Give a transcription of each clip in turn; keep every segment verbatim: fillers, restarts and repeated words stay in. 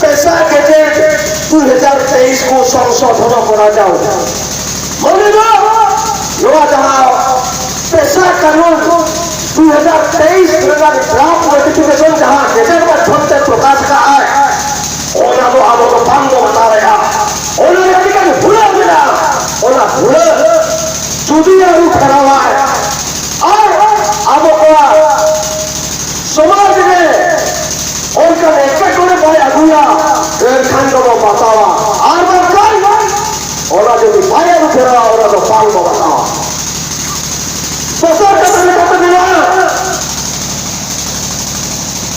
ᱯᱮᱥᱟ gadget ᱫᱩᱭ ᱦᱟᱡᱟᱨ ᱛᱮᱭᱤᱥ ᱠᱚ ᱥᱚᱝᱥᱳᱫᱷᱚᱱ ᱠᱚᱨᱟᱣ ᱡᱟᱣ᱾ ᱢᱟᱱᱮ ᱫᱚ ᱱᱚᱣᱟ ᱡᱟᱦᱟᱸ ᱯᱮᱥᱟ ᱠᱟᱹᱱᱩᱱ ᱫᱩᱭ ᱦᱟᱡᱟᱨ ᱛᱮᱭᱤᱥ ᱨᱮᱱᱟᱜ ᱰᱨᱟᱯᱷᱴ ᱱᱳᱴᱤᱯᱷᱤᱠᱮᱥᱚᱱ ᱡᱟᱦᱟᱸ ᱜᱮᱡᱮᱴ ᱢᱟᱫᱽᱫᱷᱚᱢ ᱛᱮ ᱯᱨᱚᱠᱟᱥ ᱠᱟᱜᱼᱟᱭ, ᱚᱱᱟ ᱫᱚ ᱟᱵᱚ ᱫᱚ ᱵᱟᱝ ᱵᱚ ᱵᱟᱛᱟᱣᱮᱫᱼᱟ᱾ ᱚᱱᱟ ᱨᱮ ᱟᱹᱰᱤ ᱜᱟᱱ ᱦᱩᱞᱟᱹ ᱢᱮᱱᱟᱜᱼᱟ᱾ ᱚᱱᱟ ᱦᱩᱞᱟᱹ ᱡᱩᱫᱤ ᱟᱹᱨᱩ ᱯᱷᱮᱨᱟᱣᱟᱭ ᱟᱨ ᱟᱵᱚ ᱠᱚᱣᱟᱜ ᱥᱚᱢᱟᱡᱽ ᱨᱮ ᱚᱱᱠᱟᱱ ᱮᱴᱠᱮᱴᱚᱬᱮ ᱵᱟᱭ ᱟᱹᱜᱩᱭᱟ, ᱮᱱᱠᱷᱟᱱ ᱫᱚᱵᱚ ᱵᱟᱛᱟᱣᱟ᱾ ᱟᱨ ᱵᱟᱝᱠᱷᱟᱱ ᱚᱱᱟ ᱡᱩᱫᱤ ᱵᱟᱭ ᱟᱹᱨᱩ ᱯᱷᱮᱨᱟᱣᱟ, ᱚᱱᱟ ᱫᱚ ᱵᱟᱝ ᱵᱚ ᱵᱟᱛᱟᱣᱟ᱾ ᱫᱚᱥᱟᱨ ᱠᱟᱛᱷᱟ ᱞᱮᱠᱟᱛᱮ ᱢᱮᱱᱟᱜᱼᱟ,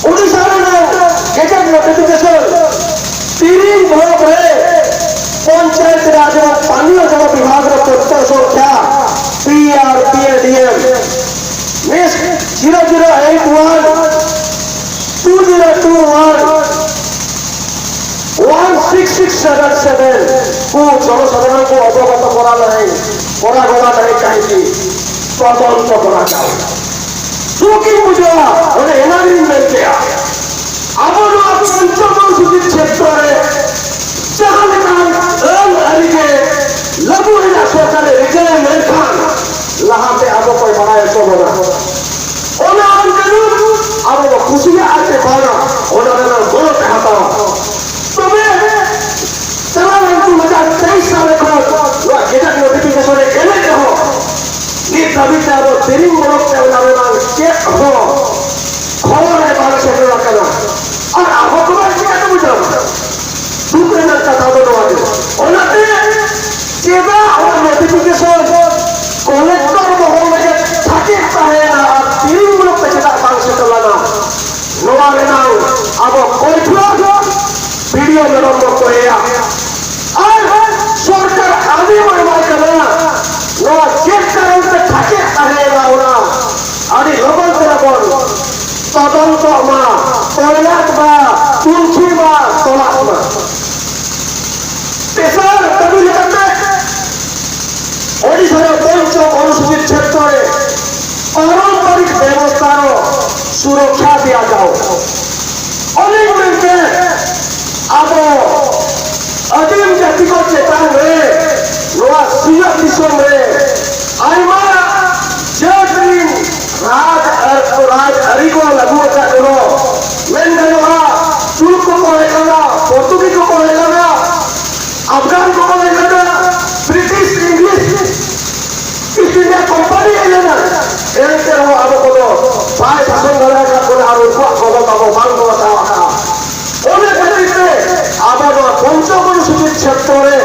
ᱳᱰᱤᱥᱟ ᱨᱮᱱᱟᱜ ᱜᱮᱡᱮᱴ ᱱᱳᱴᱤᱯᱷᱤᱠᱮᱥᱚᱱ ᱛᱤᱨᱤᱝ ᱵᱞᱚᱠ ᱨᱮ ᱯᱚᱧᱪᱟᱭᱮᱛ ᱨᱟᱡᱽ ᱮᱵᱚᱝ ᱯᱟᱱᱤᱭᱚ ᱡᱚᱞ ᱵᱤᱵᱷᱟᱜᱽ ᱨᱮ ᱯᱚᱛᱨᱚ ᱥᱚᱝᱠᱷᱭᱟ P R P A D M ᱢᱤᱥ zero zero eight one two zero two one one six six seven seven ᱠᱚ ᱡᱚᱱᱚᱥᱟᱫᱷᱟᱨᱚᱱ ᱠᱚ ᱚᱵᱚᱜᱚᱛ ᱠᱚᱨᱟ ᱞᱟᱹᱜᱤᱫ, ᱠᱚᱨᱟ ᱜᱚᱲᱟ ᱞᱟᱹᱜᱤᱫ ᱠᱟᱹᱦᱤᱸᱪᱤ ᱛᱚᱫᱚᱱᱛᱚ ᱠᱚᱨᱟ ᱡᱟᱣ᱾ ᱫᱩᱠᱤᱧ ᱵᱩᱡᱷᱟᱹᱣᱟ, ᱚᱱᱮ ᱮᱱᱟᱝ ᱨᱤᱧ ᱢᱮᱱ ᱠᱮᱜᱼᱟ, ᱟᱵᱚ ᱱᱚᱣᱟ ᱯᱚᱧᱪᱚᱢ ᱚᱱᱩᱥᱩᱪᱤᱛ ᱠᱷᱮᱛᱨᱚ ᱨᱮ ᱡᱟᱦᱟᱸ ᱞᱮᱠᱟᱱ ᱟᱹᱱ ᱟᱹᱨᱤ ᱜᱮ ᱞᱟᱹᱜᱩ ᱨᱮᱱᱟᱜ ᱥᱚᱨᱠᱟᱨ ᱮ ᱨᱤᱠᱟᱹᱭ ᱢᱮᱱᱠᱷᱟᱱ ᱞᱟᱦᱟᱛᱮ ᱟᱵᱚ ᱠᱚᱭ ᱵᱟᱲᱟᱭ ᱦᱚᱪᱚ ᱵᱚᱱᱟ᱾ ᱚᱱᱟ ᱟᱹᱱ ᱠᱟᱹᱱᱩᱱ ᱟᱵᱚ ᱵᱚ ᱠᱩᱥᱤᱭᱟᱜᱼᱟ ᱥᱮ ᱵᱟᱝᱟ, ᱚᱱᱟ ᱨᱮᱱᱟᱜ ᱜᱚᱲᱚ ᱯᱮ ᱦᱟᱛᱟᱣᱟ᱾ ᱛᱚᱵᱮ ᱪᱟᱞᱟᱣᱮᱱ ᱫᱩ ᱦᱟᱡᱟᱨ ᱛᱮᱭᱤᱥ ᱥᱟᱞ ᱠᱷᱚᱱ ᱱᱚᱣᱟ ᱜᱮᱡᱮᱴ ᱱᱳᱴᱤᱯᱷᱤᱠᱮᱥᱚᱱ ᱮ ᱮᱢᱮᱫ ᱨᱮᱦᱚᱸ, ᱱᱤᱛ ᱫᱷᱟᱹᱵᱤᱡ ᱛᱮ ᱟᱵᱚ ᱛᱤᱨᱤᱝ ᱵᱞᱚᱠ ᱛᱮ ᱚᱱᱟ ᱨᱮᱱᱟᱜ ᱪᱮᱫ ᱦᱚᱸ ᱠᱷᱚᱵᱚᱨ ᱨᱮ ᱵᱟᱝ ᱥᱮᱴᱮᱨ ᱟᱠᱟᱱᱟ᱾ ᱟᱨ ᱟᱵᱚ ᱠᱚ ᱵᱟᱝ ᱪᱤᱠᱟᱹ ᱛᱮᱵᱚ ᱧᱟᱢᱟ? ᱫᱩᱠ ᱨᱮᱱᱟᱜ ᱠᱟᱛᱷᱟ ᱫᱚ ᱱᱚᱣᱟ ᱜᱮ᱾ ᱚᱱᱟᱛᱮ ᱪᱮᱫᱟᱜ ᱚᱱᱟ ᱱᱳᱴᱤᱯᱷᱤᱠᱮᱥᱚᱱ ᱠᱚᱞᱮᱠᱴᱚᱨ ᱢᱚᱦᱚᱞ ᱨᱮᱜᱮ ᱛᱷᱟᱠᱮ ᱛᱟᱦᱮᱸᱭᱮᱱᱟ ᱟᱨ ᱛᱤᱨᱤᱝ ᱵᱞᱚᱠ ᱛᱮ ᱪᱮᱫᱟᱜ ᱵᱟᱝ ᱥᱮᱴᱮᱨ ᱞᱮᱱᱟ? ᱱᱚᱣᱟ ᱨᱮᱱᱟᱜ ᱟᱵᱚ ᱠᱚᱭᱯᱷᱚᱨ ᱵᱤᱰᱤᱳ ᱢᱮᱰᱚᱢ ᱵᱚ ᱠᱚᱭᱮᱭᱟ᱾ ᱟᱨ ᱥᱚᱨᱠᱟᱨ ᱟᱹᱰᱤ ᱢᱟᱭᱢᱟᱭ ᱠᱟᱱᱟ, ᱱᱚᱣᱟ ᱪᱮᱫ ᱠᱟᱨᱚᱱ ᱛᱮ ᱛᱷᱟᱠᱮ ᱛᱟᱦᱮᱸᱭᱮᱱᱟ ᱚᱱᱟ ᱟᱹᱰᱤ ᱞᱚᱜᱚᱱ ᱛᱮ ᱵᱚᱱ ᱛᱚᱫᱚᱱᱛᱚᱜ ᱢᱟ, ᱛᱚᱞᱟᱥ ᱢᱟ, ᱛᱩᱱᱠᱷᱤ ᱢᱟ, ᱛᱚᱞᱟᱥ ᱢᱟ᱾ ᱛᱮᱥᱟᱨ ᱠᱟᱹᱢᱤ ᱞᱮᱠᱟᱛᱮ ᱳᱰᱤᱥᱟ ᱨᱮ ᱯᱚᱧᱪᱚᱢ ᱚᱱᱩᱥᱩᱪᱤᱛ ᱠᱷᱮᱛᱨᱚ ᱨᱮ ᱯᱟᱨᱚᱢᱯᱚᱨᱤᱠ ᱵᱮᱵᱚᱥᱛᱷᱟ ᱨᱮ ᱥᱩᱨᱚᱠᱷᱟ ᱫᱤᱭᱟ ᱡᱟᱣ᱾ ᱚᱱᱮᱧ ᱢᱮᱱ ᱠᱮᱫ, ᱤᱧᱟᱹᱜ ᱫᱤᱥᱚᱢ ᱨᱮ ᱟᱭᱢᱟ ᱡᱟᱹᱛ ᱨᱤᱱ ᱨᱟᱡᱽ ᱟᱨ ᱨᱟᱡᱽ ᱟᱹᱨᱤ ᱠᱚ ᱞᱟᱹᱜᱩ ᱟᱠᱟᱫ ᱨᱮᱦᱚᱸ, ᱢᱮᱱ ᱜᱟᱱᱚᱜᱼᱟ, ᱛᱩᱲᱩᱠ ᱠᱚᱠᱚ ᱦᱮᱡ ᱞᱮᱱᱟ, ᱯᱚᱨᱛᱩᱜᱤᱡ ᱠᱚᱠᱚ ᱦᱮᱡ ᱞᱮᱱᱟ, ᱟᱯᱷᱜᱟᱱ ᱠᱚᱠᱚ ᱦᱮᱡ ᱞᱮᱱᱟ, British, English, East India company ᱦᱮᱡ ᱞᱮᱱᱟ, ᱮᱱᱛᱮ ᱨᱮᱦᱚᱸ ᱟᱵᱚ ᱠᱚᱫᱚ ᱵᱟᱭ ᱥᱟᱥᱚᱱ ᱫᱟᱲᱮ ᱟᱠᱟᱫ ᱵᱚᱱᱟ ᱟᱨ ᱩᱱᱠᱩᱣᱟᱜ ᱜᱚᱵᱚᱞ ᱟᱵᱚ ᱵᱟᱝ ᱵᱚᱱ ᱦᱟᱛᱟᱣ ᱟᱠᱟᱫᱼᱟ᱾ ᱚᱱᱟ ᱠᱷᱟᱹᱛᱤᱨ ᱛᱮ ᱟᱵᱚ ᱱᱚᱣᱟ ᱯᱚᱧᱪᱚᱵᱚᱱ ᱥᱩᱪᱤᱛ ᱪᱷᱮᱛᱨᱚ ᱨᱮ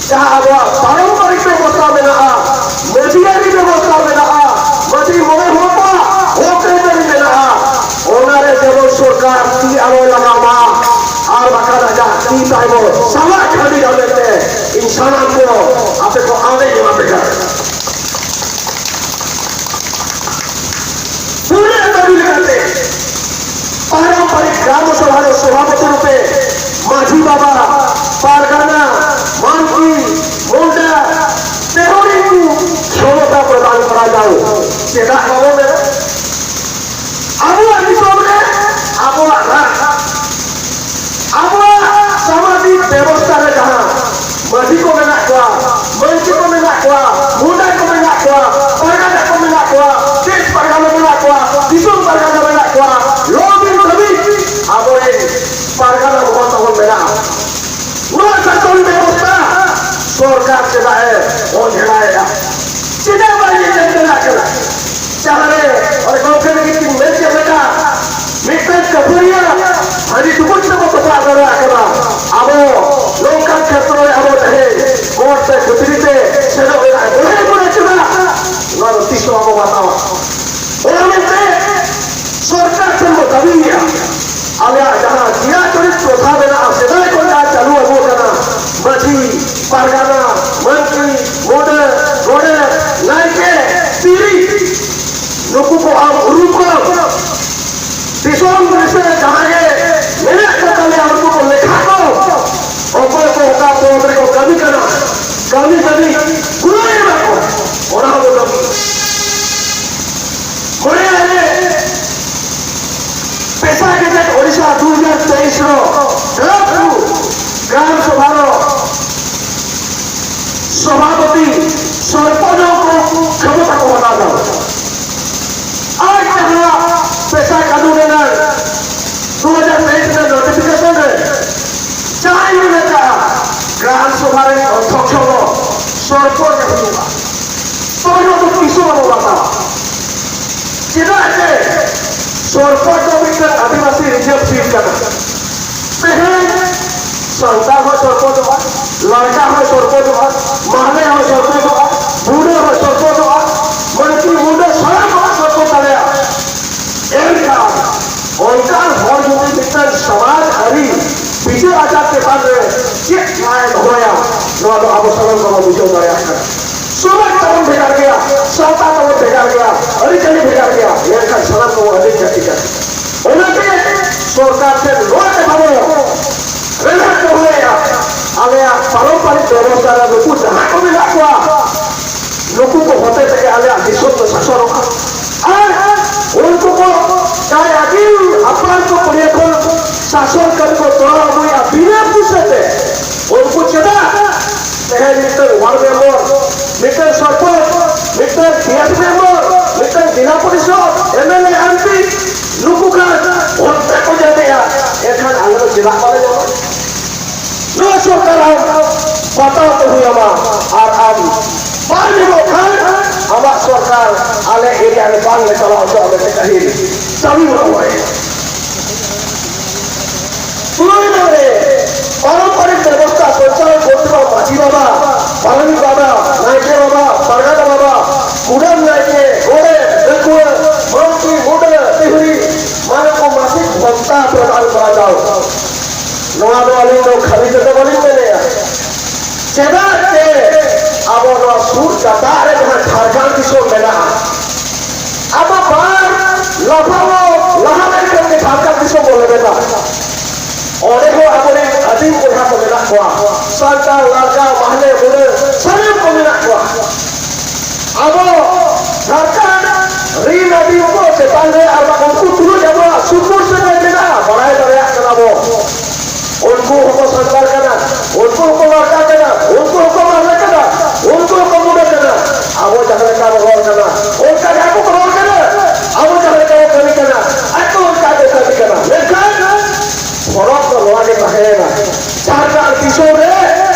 ᱡᱟᱦᱟᱸ ᱟᱵᱚᱣᱟᱜ ᱯᱟᱨᱚᱢᱯᱚᱨᱤᱠ ᱵᱮᱵᱚᱥᱛᱷᱟ ᱢᱮᱱᱟᱜᱼᱟ, ᱢᱟᱹᱡᱷᱤ ᱟᱹᱨᱤ ᱵᱮᱵᱚᱥᱛᱷᱟ ᱢᱮᱱᱟᱜᱼᱟ, ᱢᱟᱹᱡᱷᱤ ᱢᱚᱬᱮ ᱦᱚᱲ ᱠᱚᱣᱟᱜ ᱦᱚᱠ ᱟᱹᱭᱫᱟᱹᱨᱤ ᱢᱮᱱᱟᱜᱼᱟ, ᱚᱱᱟ ᱨᱮ ᱡᱮᱢᱚᱱ ᱥᱚᱨᱠᱟᱨ ᱛᱤ ᱟᱞᱚᱭ ᱞᱟᱜᱟᱣ ᱢᱟ ᱟᱨ ᱵᱟᱠᱷᱟᱱ ᱟᱡᱟᱜ ᱛᱤ ᱛᱟᱭ ᱵᱚ ᱥᱟᱞᱟ ᱠᱷᱟᱹᱰᱤ ᱜᱟᱵᱮ ᱛᱮ ᱤᱧ ᱥᱟᱱᱟᱢ ᱠᱚ ᱟᱯᱮ ᱠᱚ ᱟᱫᱮ ᱮᱢᱟ ᱯᱮ ᱠᱟᱱᱟ᱾ ᱯᱩᱨᱟᱹ ᱫᱟᱹᱵᱤ ᱞᱮᱠᱟᱛᱮ ᱯᱟᱨᱚᱢᱯᱚᱨᱤᱠ ᱜᱨᱟᱢ ᱥᱚᱵᱷᱟ ᱨᱮ ᱥᱚᱵᱷᱟᱯᱚᱛᱤ ᱨᱩᱯᱮ ᱢᱟᱹᱡᱷᱤ ᱵᱟᱵᱟ, ᱯᱟᱨᱜᱟᱱᱟ, ᱢᱟᱹᱡᱷᱤ, ᱢᱩᱱᱰᱟ, ᱛᱮᱦᱚᱨᱤ ᱠᱚ ᱠᱷᱮᱢᱚᱛᱟ ᱯᱨᱚᱫᱟᱱ ᱠᱚᱨᱟ ᱡᱟᱣ᱾ ᱪᱮᱫᱟᱜ ᱵᱟᱵᱚ ᱢᱮᱱᱟ? ᱟᱵᱚᱣᱟᱜ ᱫᱤᱥᱚᱢ ᱨᱮ ᱟᱵᱚᱣᱟᱜ ᱨᱟᱡᱽ, ᱟᱵᱚᱣᱟᱜ ᱥᱟᱢᱟᱡᱤᱠ ᱵᱮᱵᱚᱥᱛᱷᱟ ᱨᱮ ᱡᱟᱦᱟᱸ ᱢᱟᱹᱡᱷᱤ ᱠᱚ ᱢᱮᱱᱟᱜ ᱠᱚᱣᱟ, ᱢᱟᱹᱡᱷᱤ ᱠᱚ ᱢᱮᱱᱟᱜ ᱠᱚᱣᱟ, ᱢᱩᱱᱰᱟ ᱠᱚ ᱢᱮᱱᱟᱜ ᱠᱚᱣᱟ, ᱯᱟᱨᱜᱟᱱᱟ ᱠᱚ ᱢᱮᱱᱟᱜ ᱠᱚᱣᱟ, ᱫᱮᱥ ᱯᱟᱨᱜᱟᱱᱟ ᱢᱮᱱᱟᱜ ᱠᱚᱣᱟ, ᱫᱤᱥᱚᱢ ᱯᱟᱨᱜᱟᱱᱟ ᱢᱮᱱᱟᱜ ᱠᱚᱣᱟ, ᱞᱚ ᱵᱤᱞ ᱫᱷᱟᱹᱵᱤᱡ ᱟᱵᱚᱨᱮᱱ ᱯᱟᱨᱜᱟᱱᱟ ᱵᱚᱦᱚᱱ ᱛᱟᱵᱚᱱ ᱢᱮᱱᱟᱜᱼᱟ᱾ ᱱᱚᱣᱟ ᱥᱟᱥᱚᱱ ᱵᱮᱵᱚᱥᱛᱷᱟ ᱥᱚᱨᱠᱟᱨ ᱪᱮᱫᱟᱜ ᱮ ᱚᱡᱷᱲᱟᱭᱮᱫᱼᱟ? ᱪᱮᱫᱟᱜ ᱵᱟᱭ ᱧᱮᱞ ᱫᱟᱲᱮᱭᱟᱜ ᱠᱟᱱᱟ? ᱡᱟᱦᱟᱸᱨᱮ ᱚᱱᱮ ᱜᱚᱢᱠᱮ ᱞᱟᱹᱜᱤᱫ ᱠᱤᱱ ᱢᱮᱱ ᱠᱮᱫ ᱞᱮᱠᱟ, ᱢᱤᱫᱴᱟᱝ ᱠᱟᱹᱯᱷᱟᱹᱨᱤᱭᱟᱹ ᱦᱟᱺᱰᱤ ᱴᱩᱠᱩᱡ ᱛᱮᱵᱚ ᱛᱚᱯᱟᱜ ᱫᱟᱲᱮᱭᱟᱜ ᱠᱟᱱᱟ᱾ ᱟᱵᱚ ᱱᱚᱝᱠᱟᱱ ᱠᱷᱮᱛᱨᱚ ᱨᱮ ᱟᱵᱚ ᱛᱮᱦᱮᱧ ᱠᱳᱨᱴ ᱥᱮ ᱠᱟᱹᱪᱷᱟᱹᱨᱤ ᱛᱮ ᱥᱮᱱᱚᱜ ᱨᱮᱱᱟᱜ ᱵᱚᱲᱦᱮ ᱵᱚᱲᱦᱮ ᱪᱮᱫᱟᱜ? ᱱᱚᱣᱟ ᱫᱚ ᱛᱤᱥ ᱦᱚᱸ ᱵᱟᱵᱚ ᱵᱟᱛᱟᱣᱟ᱾ ᱚᱱᱟ ᱢᱮᱱᱛᱮ ᱥᱚᱨᱠᱟᱨ ᱴᱷᱮᱱ ᱵᱚ ᱫᱟᱹᱵᱤᱭᱮᱫᱼᱟ, ᱟᱞᱮᱭᱟᱜ ᱡᱟᱦᱟᱸ ᱡᱤᱭᱟ ᱪᱚᱨᱤᱛ ᱯᱨᱚᱛᱷᱟ ᱢᱮᱱᱟᱜᱼᱟ, ᱥᱮᱫᱟᱭ ᱠᱷᱚᱱ ᱡᱟᱦᱟᱸ ᱪᱟᱹᱞᱩ ᱟᱹᱜᱩ ᱟᱠᱟᱱᱟ, ᱢᱟᱹᱡᱷᱤ, ᱯᱟᱨᱜᱟᱱᱟ, ᱢᱟᱹᱡᱷᱤ, ᱢᱩᱰᱟᱹ, ᱜᱚᱰᱮᱛ, ᱱᱟᱭᱠᱮ, ᱯᱤᱨᱤ, ᱱᱩᱠᱩ ᱠᱚ ᱟᱢ ᱩᱨᱩᱢ ᱠᱚᱢ᱾ ᱫᱤᱥᱚᱢ ᱨᱮ ᱡᱟᱦᱟᱸ ᱜᱮ ᱢᱮᱱᱟᱜ ᱠᱚ ᱛᱟᱞᱮᱭᱟ, ᱩᱱᱠᱩ ᱠᱚ ᱞᱮᱠᱷᱟ ᱠᱚ, ᱚᱠᱚᱭ ᱠᱚ ᱚᱠᱟ ᱯᱚᱫᱽ ᱨᱮᱠᱚ ᱠᱟᱹᱢᱤ ᱠᱟᱱᱟ, ᱠᱟᱹᱢᱤ ᱠᱟᱹᱢᱤ ᱠᱩᱲᱟᱹᱭ ᱮᱢᱟ ᱠᱚ, ᱚᱱᱟ ᱦᱚᱸ ᱠᱟᱹᱢᱤ᱾ ᱢᱚᱬᱮ ᱟᱞᱮ ᱯᱮᱥᱟ ᱜᱮᱡᱮᱴ ᱳᱰᱤᱥᱟ ᱫᱩ ᱦᱟᱡᱟᱨ ᱛᱮᱭᱤᱥ ᱨᱚ ᱰᱨᱟᱯᱴ ᱨᱩ ᱜᱨᱟᱢ ᱥᱚᱵᱷᱟ ᱨᱚ ᱥᱚᱵᱷᱟᱯᱚᱛᱤ ᱥᱚᱨᱯᱚᱫ ᱨᱮ ᱦᱩᱭᱩᱜᱼᱟ᱾ ᱛᱚᱵᱮ ᱱᱚᱣᱟ ᱫᱚ ᱛᱤᱥ ᱦᱚᱸ ᱵᱟᱵᱚ ᱵᱟᱛᱟᱣᱟ᱾ ᱪᱮᱫᱟᱜ ᱡᱮ ᱥᱚᱨᱯᱚᱫ ᱫᱚ ᱢᱤᱫᱴᱟᱝ ᱟᱹᱫᱤᱵᱟᱹᱥᱤ reserve seat ᱠᱟᱱᱟ᱾ ᱛᱮᱦᱮᱧ ᱥᱟᱱᱛᱟᱲ ᱦᱚᱸ ᱥᱚᱨᱯᱚᱫᱚᱜᱼᱟ, ᱞᱟᱲᱠᱟ ᱦᱚᱸ ᱥᱚᱨᱯᱚᱫᱚᱜᱼᱟ, ᱢᱟᱦᱞᱮ ᱦᱚᱸ ᱥᱚᱨᱯᱚᱫᱚᱜᱼᱟ, ᱢᱩᱰᱟᱹ ᱦᱚᱸ ᱥᱚᱨᱯᱚᱫᱚᱜᱼᱟ, ᱢᱟᱱᱠᱤ ᱢᱩᱰᱟᱹ ᱥᱟᱱᱟᱢ ᱦᱚᱸ ᱥᱚᱨᱯᱚᱫ ᱫᱟᱲᱮᱭᱟᱜᱼᱟ᱾ ᱮᱱᱠᱷᱟᱱ ᱚᱱᱠᱟᱱ ᱦᱚᱲ ᱡᱩᱫᱤ ᱢᱤᱫᱴᱟᱝ ᱥᱚᱢᱟᱡᱽ ᱟᱹᱨᱤ ᱵᱤᱪᱟᱹᱨ ᱟᱪᱟᱨ ᱪᱮᱛᱟᱱ ᱨᱮ ᱪᱮᱫ ᱞᱮᱠᱟᱭ ᱫᱚᱦᱚᱭᱟ, ᱱᱚᱣᱟ ᱫᱚ ᱟᱵᱚ ᱥᱟᱱᱟᱢ ᱠᱚᱵᱚᱱ ᱵᱩᱡᱷᱟᱹᱣ ᱫᱟᱲᱮᱭᱟᱜ ᱠᱟᱱᱟ᱾ ᱥᱚᱢᱟᱡᱽ ᱛᱟᱵᱚᱱ ᱵᱷᱮᱜᱟᱨ ᱜᱮᱭᱟ, ᱥᱟᱶᱛᱟ ᱛᱟᱵᱚᱱ ᱵᱷᱮᱜᱟᱨ ᱜᱮᱭᱟ, ᱟᱹᱨᱤᱪᱟᱹᱞᱤ ᱵᱷᱮᱜᱟᱨ ᱜᱮᱭᱟ, ᱢᱮᱱᱠᱷᱟᱱ ᱥᱟᱱᱟᱢ ᱠᱚᱵᱚᱱ ᱟᱹᱰᱤ ᱡᱟᱹᱛᱤ ᱠᱟᱱᱟ᱾ ᱚᱱᱟᱛᱮ ᱥᱚᱨᱠᱟᱨ ᱴᱷᱮᱱ ᱱᱚᱣᱟ ᱠᱟᱛᱷᱟ ᱫᱚ ᱨᱮᱱᱟᱜ ᱠᱚ ᱦᱩᱭᱟ, ᱟᱞᱮᱭᱟᱜ ᱯᱟᱨᱚᱢᱯᱚᱨᱤᱠ ᱵᱮᱵᱚᱥᱛᱷᱟ ᱨᱮ ᱱᱩᱠᱩ ᱡᱟᱦᱟᱸᱭ ᱠᱚ ᱢᱮᱱᱟᱜ ᱠᱚᱣᱟ, ᱱᱩᱠᱩ ᱠᱚ ᱦᱚᱛᱮ ᱛᱮᱜᱮ ᱟᱞᱮᱭᱟᱜ ᱫᱤᱥᱚᱢ ᱫᱚ ᱥᱟᱥᱚᱱᱚᱜᱼᱟ᱾ ᱟᱨ ᱩᱱᱠᱩ ᱠᱚ ᱡᱟᱦᱟᱸᱭ ᱟᱹᱜᱤᱞ ᱦᱟᱯᱲᱟᱢ ᱠᱚ ᱯᱟᱹᱦᱤᱞ ᱠᱷᱚᱱ ᱥᱟᱥᱚᱱ ᱠᱟᱹᱢᱤ ᱠᱚ ᱛᱚᱨᱟᱣ ᱟᱹᱜᱩᱭᱮᱫᱼᱟ ᱵᱤᱱᱟᱹ ᱯᱩᱭᱥᱟᱹ ᱛᱮ, ᱩᱱᱠᱩ ᱪᱮᱫᱟᱜ ᱛᱮᱦᱮᱧ ᱢᱤᱫᱴᱟᱝ ward member, ᱢᱤᱫᱴᱟᱝ ᱥᱚᱨᱯᱚᱧᱪ, ᱢᱤᱫᱴᱟᱝ ᱯᱤᱭᱟᱥ member, ᱢᱤᱫᱴᱟᱝ ᱡᱮᱞᱟ ᱯᱚᱨᱤᱥᱚᱫ, MLA, MP, ᱱᱩᱠᱩ ᱠᱷᱟᱱ ᱵᱷᱚᱛᱟ ᱠᱚ ᱧᱟᱢᱮᱜᱼᱟ, ᱮᱱᱠᱷᱟᱱ ᱟᱞᱮ ᱫᱚ ᱪᱮᱫᱟᱜ ᱵᱟᱞᱮ ᱧᱟᱢᱟ? ᱱᱚᱣᱟ ᱥᱚᱨᱠᱟᱨ ᱟᱢ ᱵᱟᱛᱟᱣ ᱛᱮ ᱦᱩᱭ ᱟᱢᱟ, ᱟᱨ ᱟᱢ ᱵᱟᱝ ᱧᱟᱢᱚᱜ ᱠᱷᱟᱱ ᱟᱢᱟᱜ ᱥᱚᱨᱠᱟᱨ ᱟᱞᱮ ᱮᱨᱤᱭᱟ ᱨᱮ ᱵᱟᱝ ᱞᱮ ᱪᱟᱞᱟᱣ ᱦᱚᱪᱚᱜᱼᱟ ᱢᱮᱱᱛᱮ ᱠᱟᱹᱦᱤᱞ ᱫᱟᱹᱵᱤ ᱵᱚᱱ ᱫᱚᱦᱚᱭᱟ᱾ ᱛᱩᱨᱩᱭ ᱱᱚᱝ ᱨᱮ ᱯᱟᱨᱚᱢᱯᱚᱨᱤᱠ ᱵᱮᱵᱚᱥᱛᱷᱟ ᱥᱚᱧᱪᱟᱞᱚᱱ ᱠᱚᱨᱛᱮ ᱦᱚᱸ ᱢᱟᱹᱡᱷᱤ ᱵᱟᱵᱟ, ᱯᱟᱨᱟᱱᱤᱠ ᱵᱟᱵᱟ, ᱱᱟᱭᱠᱮ ᱵᱟᱵᱟ, ᱯᱟᱨᱜᱟᱱᱟ ᱵᱟᱵᱟ, ᱠᱩᱰᱟᱹᱢ ᱱᱟᱭᱠᱮ, ᱜᱚᱰᱮᱛ, ᱰᱟᱹᱠᱩᱣᱟᱹ, ᱢᱟᱹᱡᱷᱤ, ᱢᱩᱰᱟᱹ, ᱛᱤᱦᱲᱤ, ᱢᱟᱱᱮ ᱠᱚ ᱢᱟᱥᱤᱠ ᱵᱷᱚᱱᱛᱟ ᱯᱨᱚᱫᱟᱱ ᱠᱚᱨᱟ ᱫᱟᱣ᱾ ᱱᱚᱣᱟ ᱫᱚ ᱟᱹᱞᱤᱧ ᱫᱚ ᱠᱷᱟᱹᱞᱤ ᱛᱮᱫᱚ ᱵᱟᱹᱞᱤᱧ ᱢᱮᱱᱮᱜᱼᱟ᱾ ᱪᱮᱫᱟᱜ ᱡᱮ ᱟᱵᱚ ᱱᱚᱣᱟ ᱥᱩᱨ ᱡᱟᱯᱟᱜ ᱨᱮ ᱡᱟᱦᱟᱸ ᱡᱷᱟᱲᱠᱷᱚᱸᱰ ᱫᱤᱥᱚᱢ ᱢᱮᱱᱟᱜᱼᱟ, ᱟᱫᱚ ᱵᱟᱝ ᱞᱟᱯᱷᱟᱝᱚᱜ ᱞᱟᱦᱟ ᱞᱮᱱᱠᱷᱟᱱ ᱜᱮ ᱡᱷᱟᱲᱠᱷᱚᱸᱰ ᱫᱤᱥᱚᱢ ᱵᱚᱱ ᱞᱮᱵᱮᱫᱟ᱾ ᱚᱸᱰᱮ ᱦᱚᱸ ᱟᱵᱚᱨᱮᱱ ᱟᱹᱫᱤᱢ ᱠᱚᱲᱟ ᱠᱚ ᱢᱮᱱᱟᱜ ᱠᱚᱣᱟ, ᱥᱟᱱᱛᱟᱲ, ᱞᱟᱲᱠᱟ, ᱢᱟᱦᱞᱮ, ᱢᱩᱰᱟᱹ, ᱥᱟᱱᱟᱢ ᱠᱚ ᱢᱮᱱᱟᱜ ᱠᱚᱣᱟ᱾ ᱟᱵᱚ ᱡᱷᱟᱲᱠᱷᱚᱸᱰ ᱨᱤᱱ ᱟᱹᱫᱤᱢ ᱠᱚ ᱪᱮᱛᱟᱱ ᱨᱮ ᱟᱨ ᱵᱟᱝ ᱩᱱᱠᱩ ᱛᱩᱞᱩᱡ ᱟᱵᱚᱣᱟᱜ ᱥᱩᱯᱩᱨ ᱥᱟᱹᱜᱟᱹᱭ ᱢᱮᱱᱟᱜᱼᱟ, ᱵᱟᱲᱟᱭ ᱫᱟᱲᱮᱭᱟᱜ ᱠᱟᱱᱟ ᱵᱚ᱾ ᱩᱱᱠᱩ ᱦᱚᱸᱠᱚ ᱥᱟᱱᱛᱟᱲ ᱠᱟᱱᱟ, ᱩᱱᱠᱩ ᱦᱚᱸᱠᱚ ᱞᱟᱲᱠᱟ ᱠᱟᱱᱟ, ᱩᱱᱠᱩ ᱦᱚᱸᱠᱚ ᱢᱟᱦᱞᱮ ᱠᱟᱱᱟ, ᱩᱱᱠᱩ ᱦᱚᱸᱠᱚ ᱢᱩᱰᱟᱹ ᱠᱟᱱᱟ᱾ ᱟᱵᱚ ᱡᱟᱦᱟᱸ ᱞᱮᱠᱟ ᱵᱚ ᱨᱚᱲ ᱠᱟᱱᱟ, ᱚᱱᱠᱟ ᱜᱮ ᱟᱠᱚ ᱠᱚ ᱨᱚᱲ ᱠᱟᱱᱟ᱾ ᱟᱵᱚ ᱡᱟᱦᱟᱸ ᱞᱮᱠᱟ ᱵᱚ ᱠᱟᱹᱢᱤ ᱠᱟᱱᱟ, ᱟᱠᱚ ᱚᱱᱠᱟ ᱠᱚ ᱠᱟᱹᱢᱤ ᱠᱟᱱᱟ᱾ ᱢᱮᱱᱠᱷᱟᱱ ᱯᱷᱚᱨᱚᱠ ᱫᱚ ᱱᱚᱣᱟ ᱜᱮ ᱛᱟᱦᱮᱸᱭᱮᱱᱟ, ᱡᱷᱟᱲᱠᱷᱚᱸᱰ ᱫᱤᱥᱚᱢ ᱨᱮ